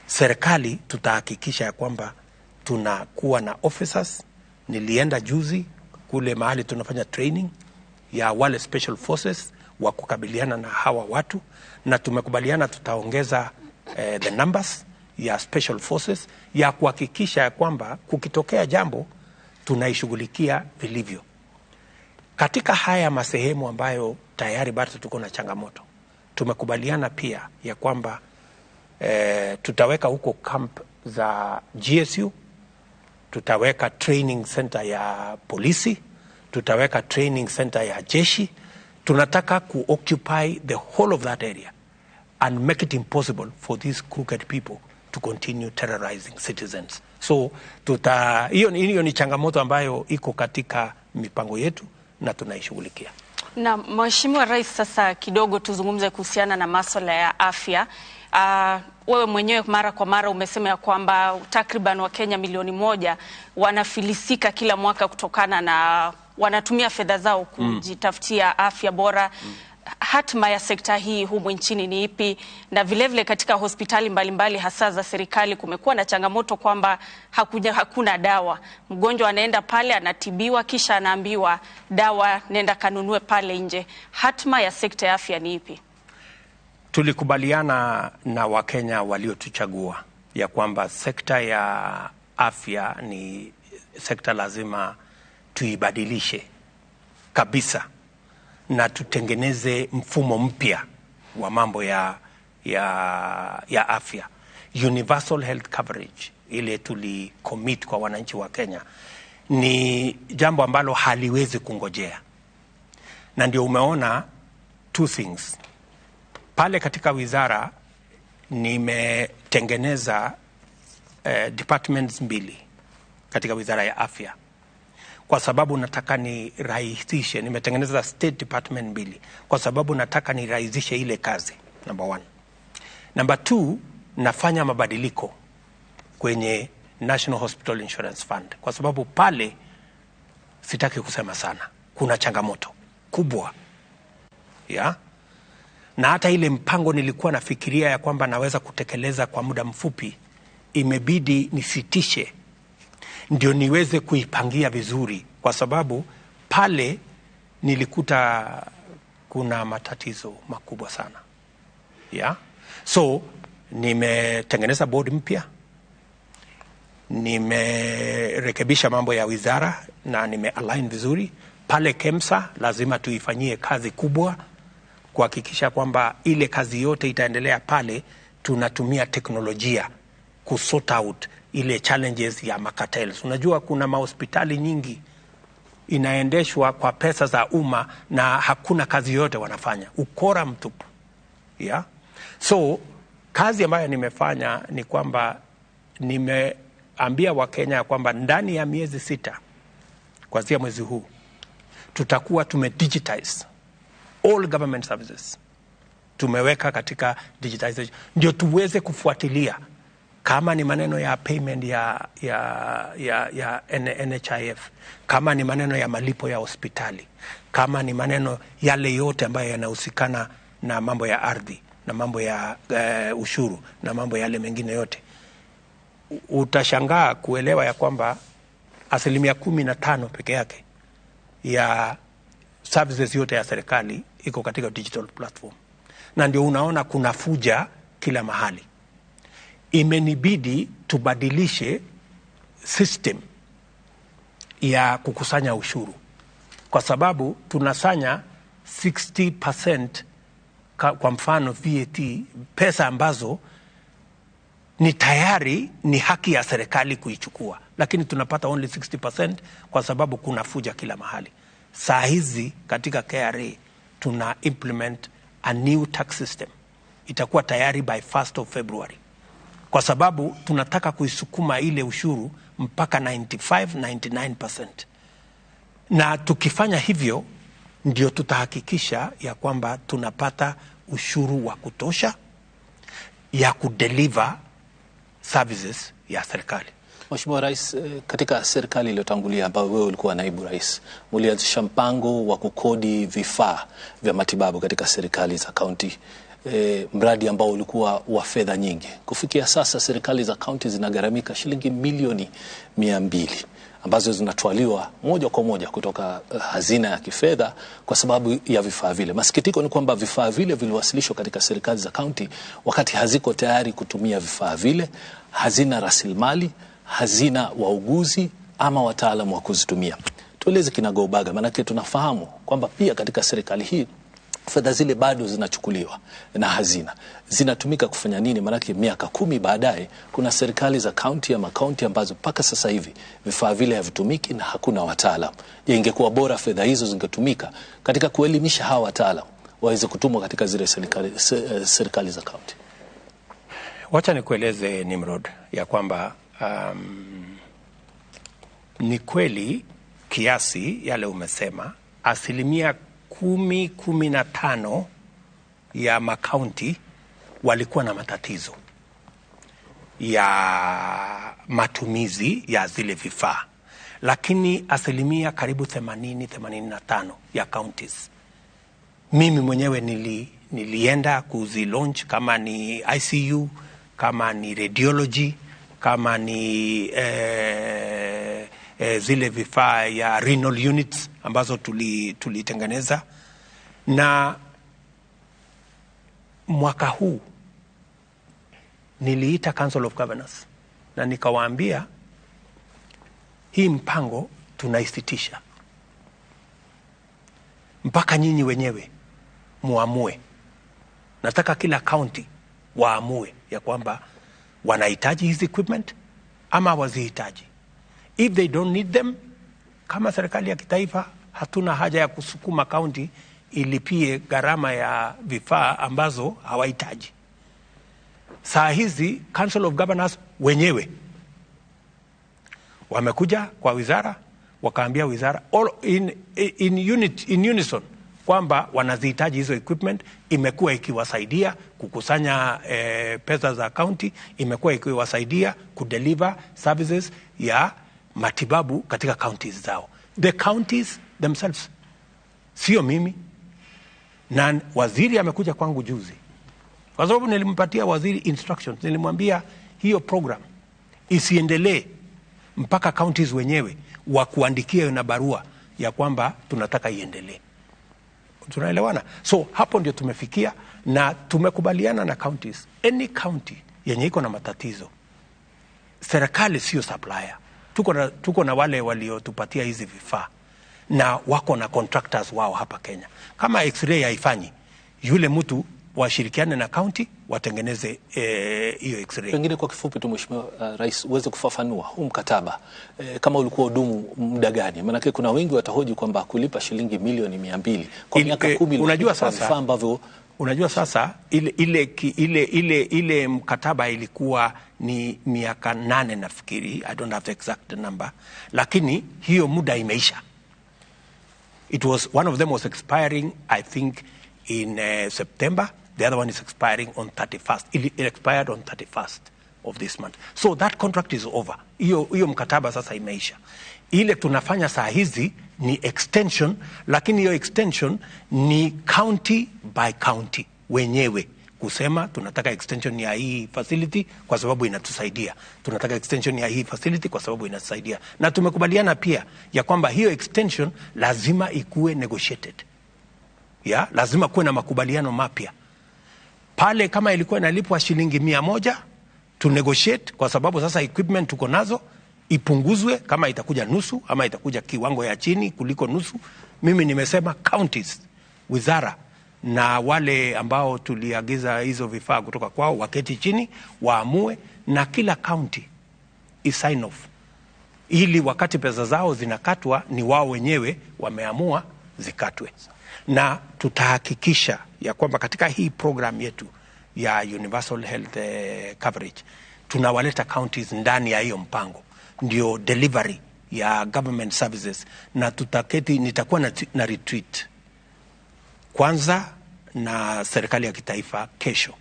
serikali tutahakikisha ya kwamba tunakuwa na officers. Nilienda juzi kule mahali tunafanya training ya wale special forces wa kukabiliana na hawa watu, na tumekubaliana tutaongeza the numbers ya special forces ya kuhakikisha ya kwamba kukitokea jambo tunaishughulikia vilivyo. Katika haya masehemu ambayo tayari bado tuko na changamoto, tumekubaliana pia ya kwamba tutaweka huko camp za GSU, tutaweka training center ya polisi, tutaweka training center ya jeshi. Tunataka ku-occupy the whole of that area and make it impossible for these crooked people to continue terrorizing citizens. So hiyo ni changamoto ambayo iko katika mipango yetu na tunaishughulikia. Na Mheshimiwa Rais, sasa kidogo tuzungumze kuhusiana na masuala ya afya. Wewe mwenyewe mara kwa mara umesema ya kwamba takriban Wakenya milioni 1 wanafilisika kila mwaka kutokana na wanatumia fedha zao kujitafutia afya bora. Hatma ya sekta hii humu nchini ni ipi? Na vile vile katika hospitali mbalimbali hasa za serikali kumekuwa na changamoto kwamba hakuna dawa. Mgonjwa anaenda pale anatibiwa kisha anaambiwa dawa nenda kanunue pale nje. Hatma ya sekta ya afya ni ipi? Tulikubaliana na Wakenya waliotuchagua ya kwamba sekta ya afya ni sector lazima tuibadilishe kabisa na tutengeneze mfumo mpya wa mambo ya afya. Universal health coverage ile tulicommit kwa wananchi wa Kenya ni jambo ambalo haliwezi kungojea. Na ndio umeona two things. Pale katika wizara nimetengeneza departments mbili katika wizara ya afya. Kwa sababu nataka nirahisishe, nimetengeneza state department mbili kwa sababu nataka nirahisishe ile kazi, number one. Number two, nafanya mabadiliko kwenye National Hospital Insurance Fund kwa sababu pale sitaki kusema sana, kuna changamoto kubwa ya? Na hata ile mpango nilikuwa nafikiria ya kwamba naweza kutekeleza kwa muda mfupi imebidi nisitishe ndio niweze kuipangia vizuri, kwa sababu pale nilikuta kuna matatizo makubwa sana ya? So nimetengeneza board mpya, nimerekebisha mambo ya wizara na nimealign vizuri. Pale KEMSA lazima tuifanyie kazi kubwa kuhakikisha kwamba ile kazi yote itaendelea pale. Tunatumia teknolojia kusort out ile challenges ya macartels. Unajua kuna mahospitali nyingi inaendeshwa kwa pesa za umma na hakuna kazi yote wanafanya, ukora mtupu yeah? So kazi ambayo nimefanya ni kwamba nimeambia Wakenya kwamba ndani ya miezi 6 kuanzia mwezi huu tutakuwa tumedigitize all government services. Tumeweka katika digitization ndio tuweze kufuatilia kama ni maneno ya payment ya NHIF, kama ni maneno ya malipo ya hospitali, kama ni maneno yale yote ambayo yanahusikana na mambo ya ardhi na mambo ya ushuru na mambo yale mengine yote. Utashangaa kuelewa ya kwamba 15% peke yake ya services yote ya serikali iko katika digital platform. Na ndio unaona kuna fuja kila mahali. Imenibidi tubadilishe system ya kukusanya ushuru kwa sababu tunasanya 60% kwa mfano VAT, pesa ambazo ni tayari ni haki ya serikali kuichukua, lakini tunapata only 60% kwa sababu kuna fuja kila mahali. Saa hizi katika KRA tuna implement a new tax system. Itakuwa tayari by 1st of February. Kwa sababu tunataka kuisukuma ile ushuru mpaka 95-99%. Na tukifanya hivyo ndio tutahakikisha ya kwamba tunapata ushuru wa kutosha ya kudeliver services ya serikali. Mheshimiwa Rais, katika serikali iliyotangulia ambayo wewe ulikuwa naibu rais, mlianzisha mpango wa kukodi vifaa vya matibabu katika serikali za kaunti, mradi ambao ulikuwa wa fedha nyingi. Kufikia sasa serikali za kaunti zinagharamika shilingi milioni 200 ambazo zinatwaliwa moja kwa moja kutoka hazina ya kifedha kwa sababu ya vifaa vile. Masikitiko ni kwamba vifaa vile viliwasilishwa katika serikali za kaunti wakati haziko tayari kutumia vifaa vile, hazina rasilimali, hazina wauguzi ama wataalamu wa kuzitumia. Tueleze kinagaubaga, maanake tunafahamu kwamba pia katika serikali hii fedha zile bado zinachukuliwa na hazina. Zinatumika kufanya nini? Maanake miaka 10 baadaye kuna serikali za kaunti ama kaunti ambazo mpaka sasa hivi vifaa vile havitumiki na hakuna wataalamu. Je, ingekuwa bora fedha hizo zingetumika katika kuelimisha hawa wataalamu waweze kutumwa katika zile serikali za kaunti? Wacha nikueleze Nimrod ya kwamba ni kweli kiasi yale umesema, 10-15% ya makaunti walikuwa na matatizo ya matumizi ya zile vifaa, lakini karibu 80-85% ya counties mimi mwenyewe nilienda kuzi launch, kama ni ICU, kama ni radiology, kama ni zile vifaa ya renal units ambazo tulitengeneza. Na mwaka huu niliita Council of Governors na nikawaambia hii mpango tunaisitisha mpaka nyinyi wenyewe muamue. Nataka kila county waamue ya kwamba wanahitaji hizi equipment ama hawazihitaji. If they don't need them, kama serikali ya kitaifa hatuna haja ya kusukuma county ilipie gharama ya vifaa ambazo hawahitaji. Saa hizi Council of Governors wenyewe wamekuja kwa wizara, wakaambia wizara all in unison kwamba wanazihitaji hizo equipment. Imekuwa ikiwasaidia kukusanya pesa za county, imekuwa ikiwasaidia kudeliver services ya matibabu katika counties zao. The counties themselves, sio mimi. Na waziri amekuja kwangu juzi, kwa sababu nilimpatia waziri instructions, nilimwambia hiyo program isiendelee mpaka counties wenyewe wakuandikia na barua ya kwamba tunataka iendelee. Tunaelewana? So hapo ndio tumefikia na tumekubaliana na counties. Any county yenye iko na matatizo, serikali sio supplier. Tuko na wale waliotupatia hizi vifaa na wako na contractors wao hapa Kenya. Kama x-ray haifanyi, yule mtu washirikiane na county watengeneze hiyo x-ray. Pengine kwa kifupi tu Mheshimiwa Rais, uweze kufafanua huu mkataba kama ulikuwa udumu muda gani? Maana kuna wengi watahoji kwamba kulipa shilingi milioni 200 kwa miaka 10. Unajua sasa ambavyo unajua sasa ile mkataba ilikuwa ni miaka 8 nafikiri, I don't have the exact number, lakini hiyo muda imeisha. It was, one of them was expiring I think in September, the other one is expiring on 31st. It expired on 31st of this month. So that contract is over. Hiyo mkataba sasa imeisha. Ile tunafanya saa hizi ni extension, lakini hiyo extension ni county by county wenyewe kusema tunataka extension ya hii facility kwa sababu inatusaidia. Tunataka extension ya hii facility kwa sababu inatusaidia. Na tumekubaliana pia ya kwamba hiyo extension lazima ikuwe negotiated. Ya, lazima kuwe na makubaliano mapya. Pale kama ilikuwa inalipwa shilingi 100, tu negotiate kwa sababu sasa equipment tuko nazo, ipunguzwe kama itakuja nusu ama itakuja kiwango ya chini kuliko nusu. Mimi nimesema counties, wizara na wale ambao tuliagiza hizo vifaa kutoka kwao waketi chini waamue, na kila county isign off, ili wakati pesa zao zinakatwa ni wao wenyewe wameamua zikatwe. Na tutahakikisha ya kwamba katika hii program yetu ya Universal Health Coverage tunawaleta counties ndani ya hiyo mpango, ndio delivery ya government services. Na tutaketi, nitakuwa na retreat kwanza na serikali ya kitaifa kesho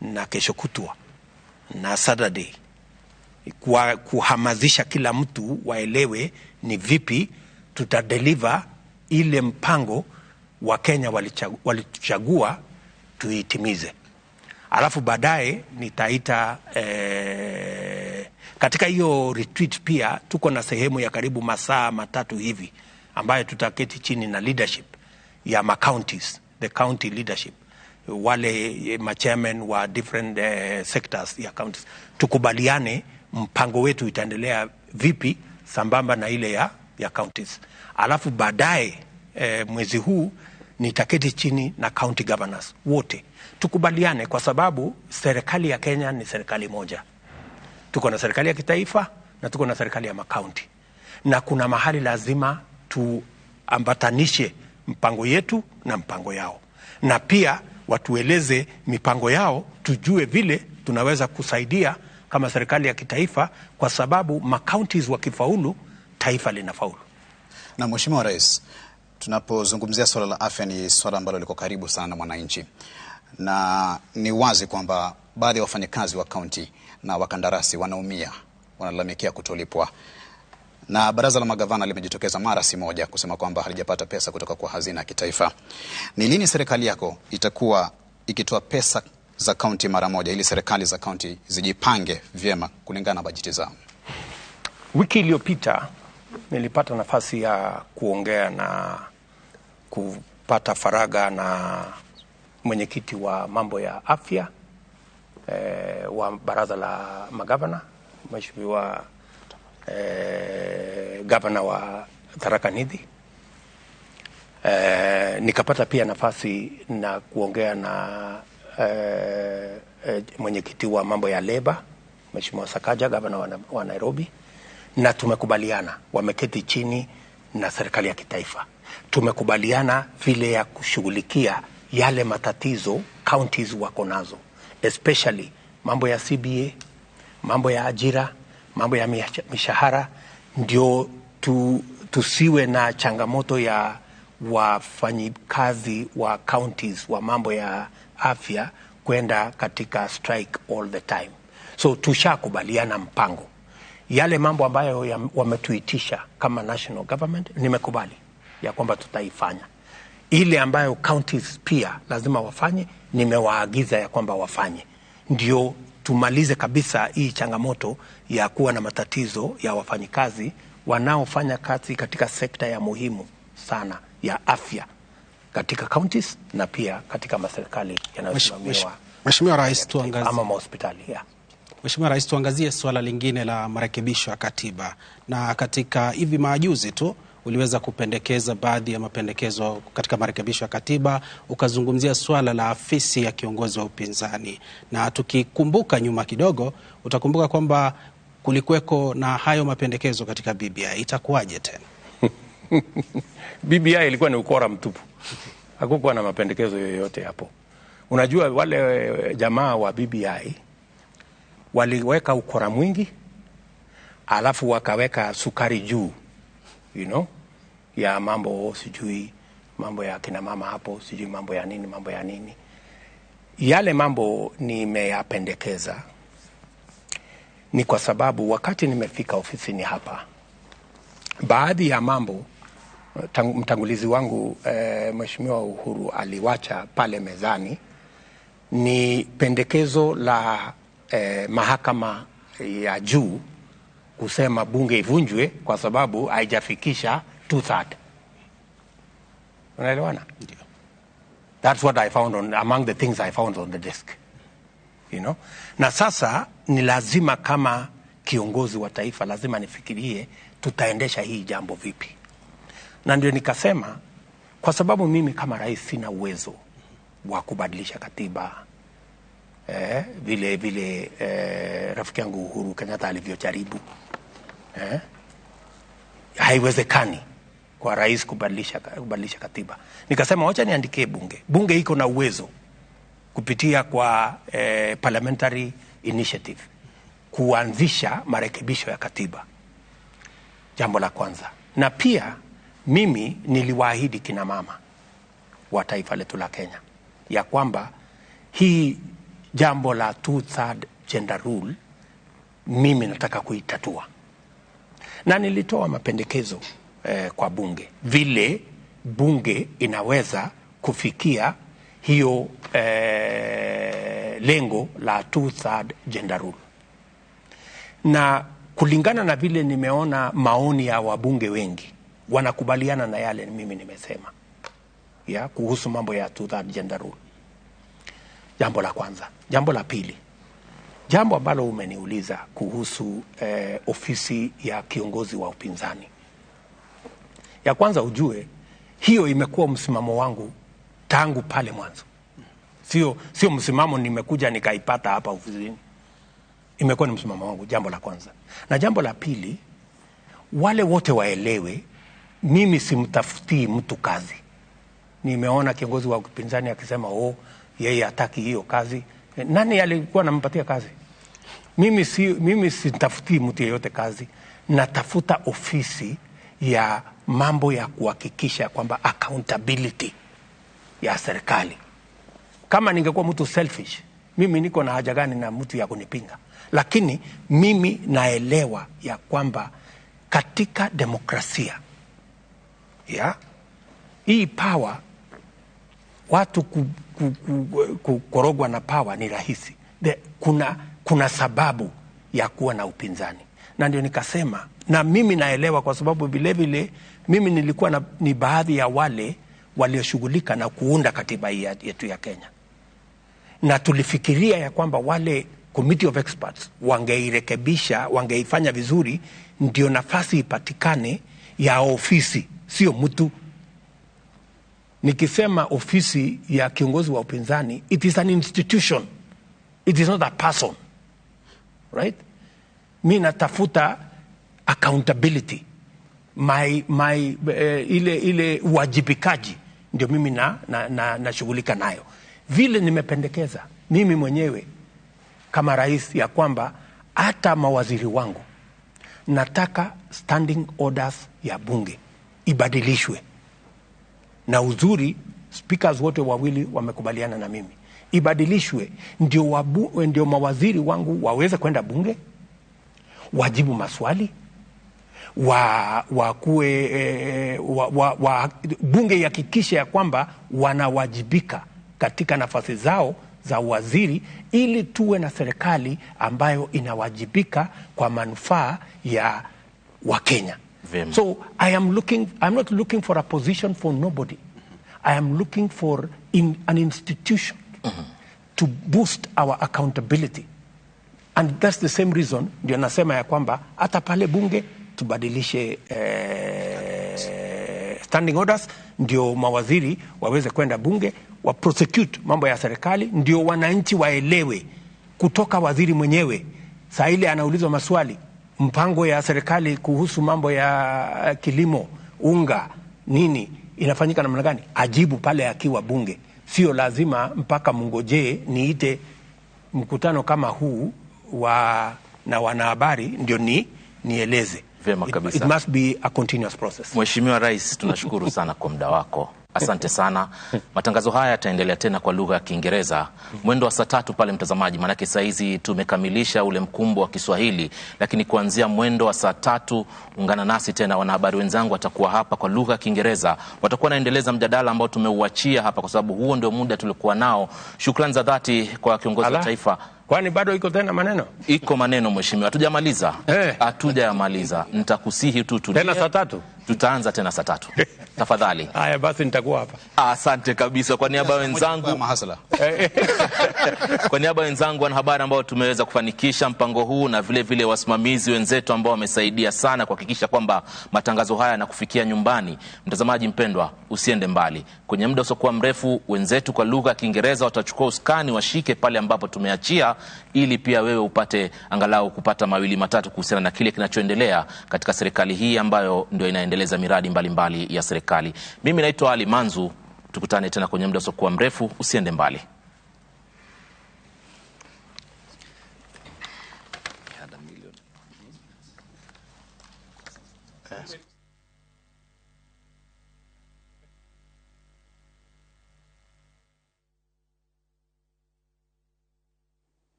na kesho kutwa na Saturday, kwa kuhamazisha kila mtu waelewe ni vipi tutadeliver ile mpango wa Kenya walichagua tuitimize. Alafu baadaye nitaita katika hiyo retreat pia tuko na sehemu ya karibu masaa 3 hivi ambayo tutaketi chini na leadership ya ma counties, the county leadership, wale ma chairman wa different sectors ya counties, tukubaliane mpango wetu itaendelea vipi sambamba na ile ya counties. Alafu baadaye mwezi huu nitaketi chini na county governors wote tukubaliane, kwa sababu serikali ya Kenya ni serikali moja. Tuko na serikali ya kitaifa na tuko na serikali ya makaunti, na kuna mahali lazima tuambatanishe mpango yetu na mpango yao, na pia watueleze mipango yao, tujue vile tunaweza kusaidia kama serikali ya kitaifa, kwa sababu makauntis wakifaulu, taifa linafaulu. Na Mheshimiwa Rais, tunapozungumzia swala la afya ni swala ambalo liko karibu sana na mwananchi, na ni wazi kwamba baadhi ya wafanyakazi wa kaunti na wakandarasi wanaumia, wanalalamikia kutolipwa. Na baraza la magavana limejitokeza mara si moja kusema kwamba halijapata pesa kutoka kwa hazina ya kitaifa. Ni lini serikali yako itakuwa ikitoa pesa za kaunti mara moja ili serikali za kaunti zijipange vyema kulingana na bajeti zao? Wiki iliyopita nilipata nafasi ya kuongea na kupata faraga na mwenyekiti wa mambo ya afya wa baraza la magavana, Mheshimiwa gavana wa Tharaka Nithi. Nikapata pia nafasi na kuongea na mwenyekiti wa mambo ya leba Mheshimiwa Sakaja, gavana wa Nairobi, na tumekubaliana, wameketi chini na serikali ya kitaifa, tumekubaliana vile ya kushughulikia yale matatizo counties wako nazo, especially mambo ya CBA, mambo ya ajira, mambo ya mishahara, ndio tusiwe na changamoto ya wafanyikazi wa counties wa mambo ya afya kwenda katika strike all the time. So tushakubaliana mpango. Yale mambo ambayo wametuitisha kama national government, nimekubali ya kwamba tutaifanya. Ile ambayo counties pia lazima wafanye, nimewaagiza ya kwamba wafanye. Ndio tumalize kabisa hii changamoto ya kuwa na matatizo ya wafanyikazi wanaofanya kazi katika sekta ya muhimu sana ya afya katika counties na pia katika maserikali yanayosimamiwa. Mheshimiwa Rais, tuangazie ama hospitali. Mheshimiwa Rais, tuangazie swala lingine la marekebisho ya katiba. Na katika hivi majuzi tu uliweza kupendekeza baadhi ya mapendekezo katika marekebisho ya katiba, ukazungumzia swala la afisi ya kiongozi wa upinzani. Na tukikumbuka nyuma kidogo, utakumbuka kwamba kulikuweko na hayo mapendekezo katika BBI. Itakuwaje tena? BBI ilikuwa ni ukora mtupu. Hakukuwa na mapendekezo yoyote hapo. Unajua wale jamaa wa BBI waliweka ukora mwingi, alafu wakaweka sukari juu, you know, ya mambo sijui, mambo ya kina mama hapo, sijui mambo ya nini, mambo ya nini. Yale mambo nimeyapendekeza ni kwa sababu wakati nimefika ofisini hapa, baadhi ya mambo mtangulizi wangu Mheshimiwa Uhuru aliwacha pale mezani ni pendekezo la mahakama ya juu kusema bunge ivunjwe kwa sababu haijafikisha 2/3. Unaelewana? Ndio. That's what I found on, among the things I found on the desk. You know? Na sasa ni lazima kama kiongozi wa taifa lazima nifikirie tutaendesha hii jambo vipi. Na ndio nikasema kwa sababu mimi kama rais sina uwezo wa kubadilisha katiba vile vile rafiki yangu Uhuru Kenyatta alivyojaribu. Haiwezekani kwa rais kubadilisha katiba. Nikasema wacha niandikie bunge. Bunge iko na uwezo kupitia kwa parliamentary initiative kuanzisha marekebisho ya katiba. Jambo la kwanza. Na pia mimi niliwaahidi kina mama wa taifa letu la Kenya ya kwamba hii jambo la 2/3 gender rule mimi nataka kuitatua. Na nilitoa mapendekezo kwa bunge vile bunge inaweza kufikia hiyo lengo la 2/3 gender rule. Na kulingana na vile nimeona maoni ya wabunge wengi wanakubaliana na yale mimi nimesema ya kuhusu mambo ya 2/3 gender rule. Jambo la kwanza. Jambo la pili, jambo ambalo umeniuliza kuhusu ofisi ya kiongozi wa upinzani. Ya kwanza ujue hiyo imekuwa msimamo wangu tangu pale mwanzo. Sio msimamo nimekuja nikaipata hapa ofisini. Imekuwa ni msimamo wangu, jambo la kwanza. Na jambo la pili, wale wote waelewe mimi simtafutii mtu kazi. Nimeona kiongozi wa upinzani akisema oh, yeye hataki hiyo kazi. Nani alikuwa anampatia kazi? Mimi sitafutii mtu yeyote kazi. Natafuta ofisi ya mambo ya kuhakikisha kwamba accountability ya serikali. Kama ningekuwa mtu selfish, mimi niko na haja gani na mtu ya kunipinga? Lakini mimi naelewa ya kwamba katika demokrasia ya hii power, watu kukorogwa na power ni rahisi. Kuna sababu ya kuwa na upinzani. Na ndio nikasema, na mimi naelewa kwa sababu vile vile mimi nilikuwa ni baadhi ya wale walioshughulika na kuunda katiba yetu ya Kenya. Na tulifikiria ya kwamba wale committee of experts wangeirekebisha, wangeifanya vizuri, ndio nafasi ipatikane ya ofisi, sio mtu. Nikisema ofisi ya kiongozi wa upinzani, it is an institution, it is not a person, right? Mi natafuta accountability, ile uwajibikaji ndio mimi na shughulika nayo. Vile nimependekeza mimi mwenyewe kama rais ya kwamba hata mawaziri wangu nataka standing orders ya bunge ibadilishwe, na uzuri speakers wote wawili wamekubaliana na mimi ibadilishwe, ndio mawaziri wangu waweze kwenda bunge wajibu maswali wa wakuwe wa, wa, wa, bunge ihakikishe ya kwamba wanawajibika katika nafasi zao za uwaziri, ili tuwe na serikali ambayo inawajibika kwa manufaa ya Wakenya. Vyema. So I'm not looking for a position for nobody. I am looking for an institution to boost our accountability. And that's the same reason ndio nasema ya kwamba hata pale bunge tubadilishe standing orders ndio mawaziri waweze kwenda bunge wa prosecute mambo ya serikali, ndio wananchi waelewe kutoka waziri mwenyewe. Saa ile anaulizwa maswali, mpango ya serikali kuhusu mambo ya kilimo, unga, nini inafanyika namna gani, ajibu pale akiwa bunge. Sio lazima mpaka mngojee niite mkutano kama huu wa na wanahabari ndio nieleze. Vyema kabisa. It must be a continuous process. Mheshimiwa Rais, tunashukuru sana kwa muda wako. Asante sana. Matangazo haya yataendelea tena kwa lugha ya Kiingereza mwendo wa saa 3 pale, mtazamaji, maanake saa hizi tumekamilisha ule mkumbo wa Kiswahili, lakini kuanzia mwendo wa saa 3 ungana nasi tena. Wanahabari wenzangu watakuwa hapa kwa lugha ya Kiingereza, watakuwa wanaendeleza mjadala ambao tumeuachia hapa, kwa sababu huo ndio muda tulikuwa nao. Shukrani za dhati kwa kiongozi wa Ala. taifa. Kwani bado iko tena maneno? Iko maneno mheshimiwa, hatujamaliza, hatujayamaliza. Nitakusihi tu tulie. Tena saa 3? Tutaanza tena saa 3 tafadhali. Haya basi, nitakuwa hapa. Asante kabisa kwa niaba ya wenzangu kwa niaba ya wenzangu wanahabari ambao tumeweza kufanikisha mpango huu na vile vile wasimamizi wenzetu ambao wamesaidia sana kuhakikisha kwamba matangazo haya yanakufikia nyumbani. Mtazamaji mpendwa, usiende mbali. Kwenye muda usiokuwa mrefu, wenzetu kwa lugha ya Kiingereza watachukua usukani, washike pale ambapo tumeachia, ili pia wewe upate angalau kupata mawili matatu kuhusiana na kile kinachoendelea katika serikali hii ambayo ndio inaendeleza miradi mbalimbali mbali ya serikali. Mimi naitwa Ali Manzu, tukutane tena kwenye muda usiokuwa mrefu, usiende mbali. Had a million.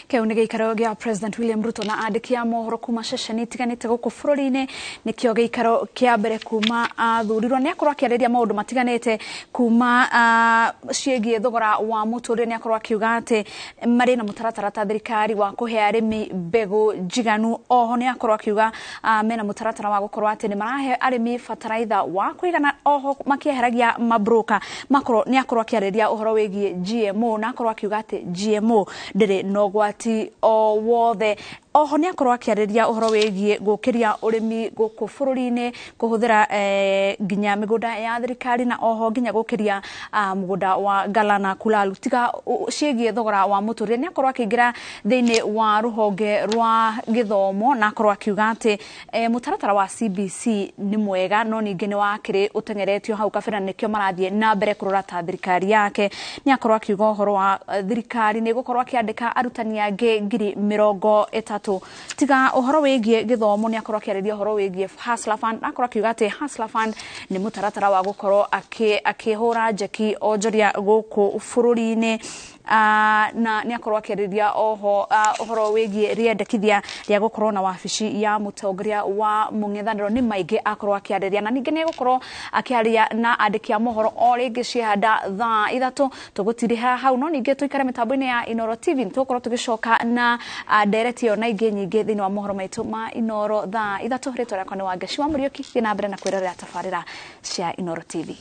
Kĩu nĩ gĩikaro gĩa President William Ruto na andĩki a mohoro kuma ceceni itiganĩte gũkũ bũrũri-inĩ. Nĩkĩo gĩikaro kĩa mbere kuma athurirwo. Nĩ akorwo akĩarĩria maũndũ matiganĩte kuma ciĩgiĩ thogora wa mũtũrĩre. Nĩ akorwo akiuga atĩ marĩ na mũtaratara ta thirikari wa kũhe arĩmi mbegũ njiganu. Oho nĩ akorwo akiuga mena mũtaratara wa gũkorwo atĩ nĩ marahe arĩmi bataraitha wa kũigana, oho makĩeheragia mabroka. Makorwo nĩ akorwo akĩarĩria ũhoro wĩgiĩ GMO na akorwo akiuga atĩ GMO ndĩrĩ na ũgwati o wothe. Oho nĩ akorwo akĩarĩria ũhoro wĩgiĩ gũkĩria ũrĩmi gũkũ bũrũri-inĩ kũhũthĩra nginya mĩgũnda ya thirikari na oho nginya gũkĩria mũgũnda wa Galana Kulalu. Tiga ciĩgiĩ thogora wa mũtũrĩre, nĩ akorwo akĩingĩra thĩinĩ wa rũhonge rwa gĩthomo na akorwo akiuga atĩ mũtaratara wa CBC nĩ mwega, no ningĩ nĩ wakĩrĩ ũteng'eretio hau kabere na nĩkĩo marathiĩ na mbere kũrora ta thirikari yake. Nĩ akorwo akiuga ũhoro wa thirikari nĩ gũkorwo akĩandĩka arutani angĩ 30,000. Tiga ũhoro wĩgiĩ gĩthomo, nĩ akorwo akĩarĩria ũhoro wĩgiĩ Hustler Fund. Akorwo akiuga atĩ Hustler Fund nĩ mũtaratara wa gũkorwo akĩhũra njeki onjoria gũkũ bũrũri-inĩ. Na nĩ akorwo akĩarĩria oho ũhoro wĩgiĩ rĩendekithia rĩa gũkorwo na wabici ya mũtongoria wa mũng'ethanĩro. Nĩ maingĩ akorwo akĩarĩria, na ningĩ nĩ egũkorwo akĩaria na andĩki a mohoro o rĩngĩ ciehanda thaa 3. Tũgũtirĩha hau, no ningĩ tũikare mĩtambo-inĩ ya Inoro TV. Tũgũkorwo tũgĩcoka na ndereti ĩyo na ingĩ nyingĩ thĩinĩ wa mohoro maitũ ma Inoro thaa 3. Rĩtwa rĩakwa nĩ Wangeci wa Mũriũki. Thiĩ na mbere na kwĩrorera tabarĩra cia Inoro TV.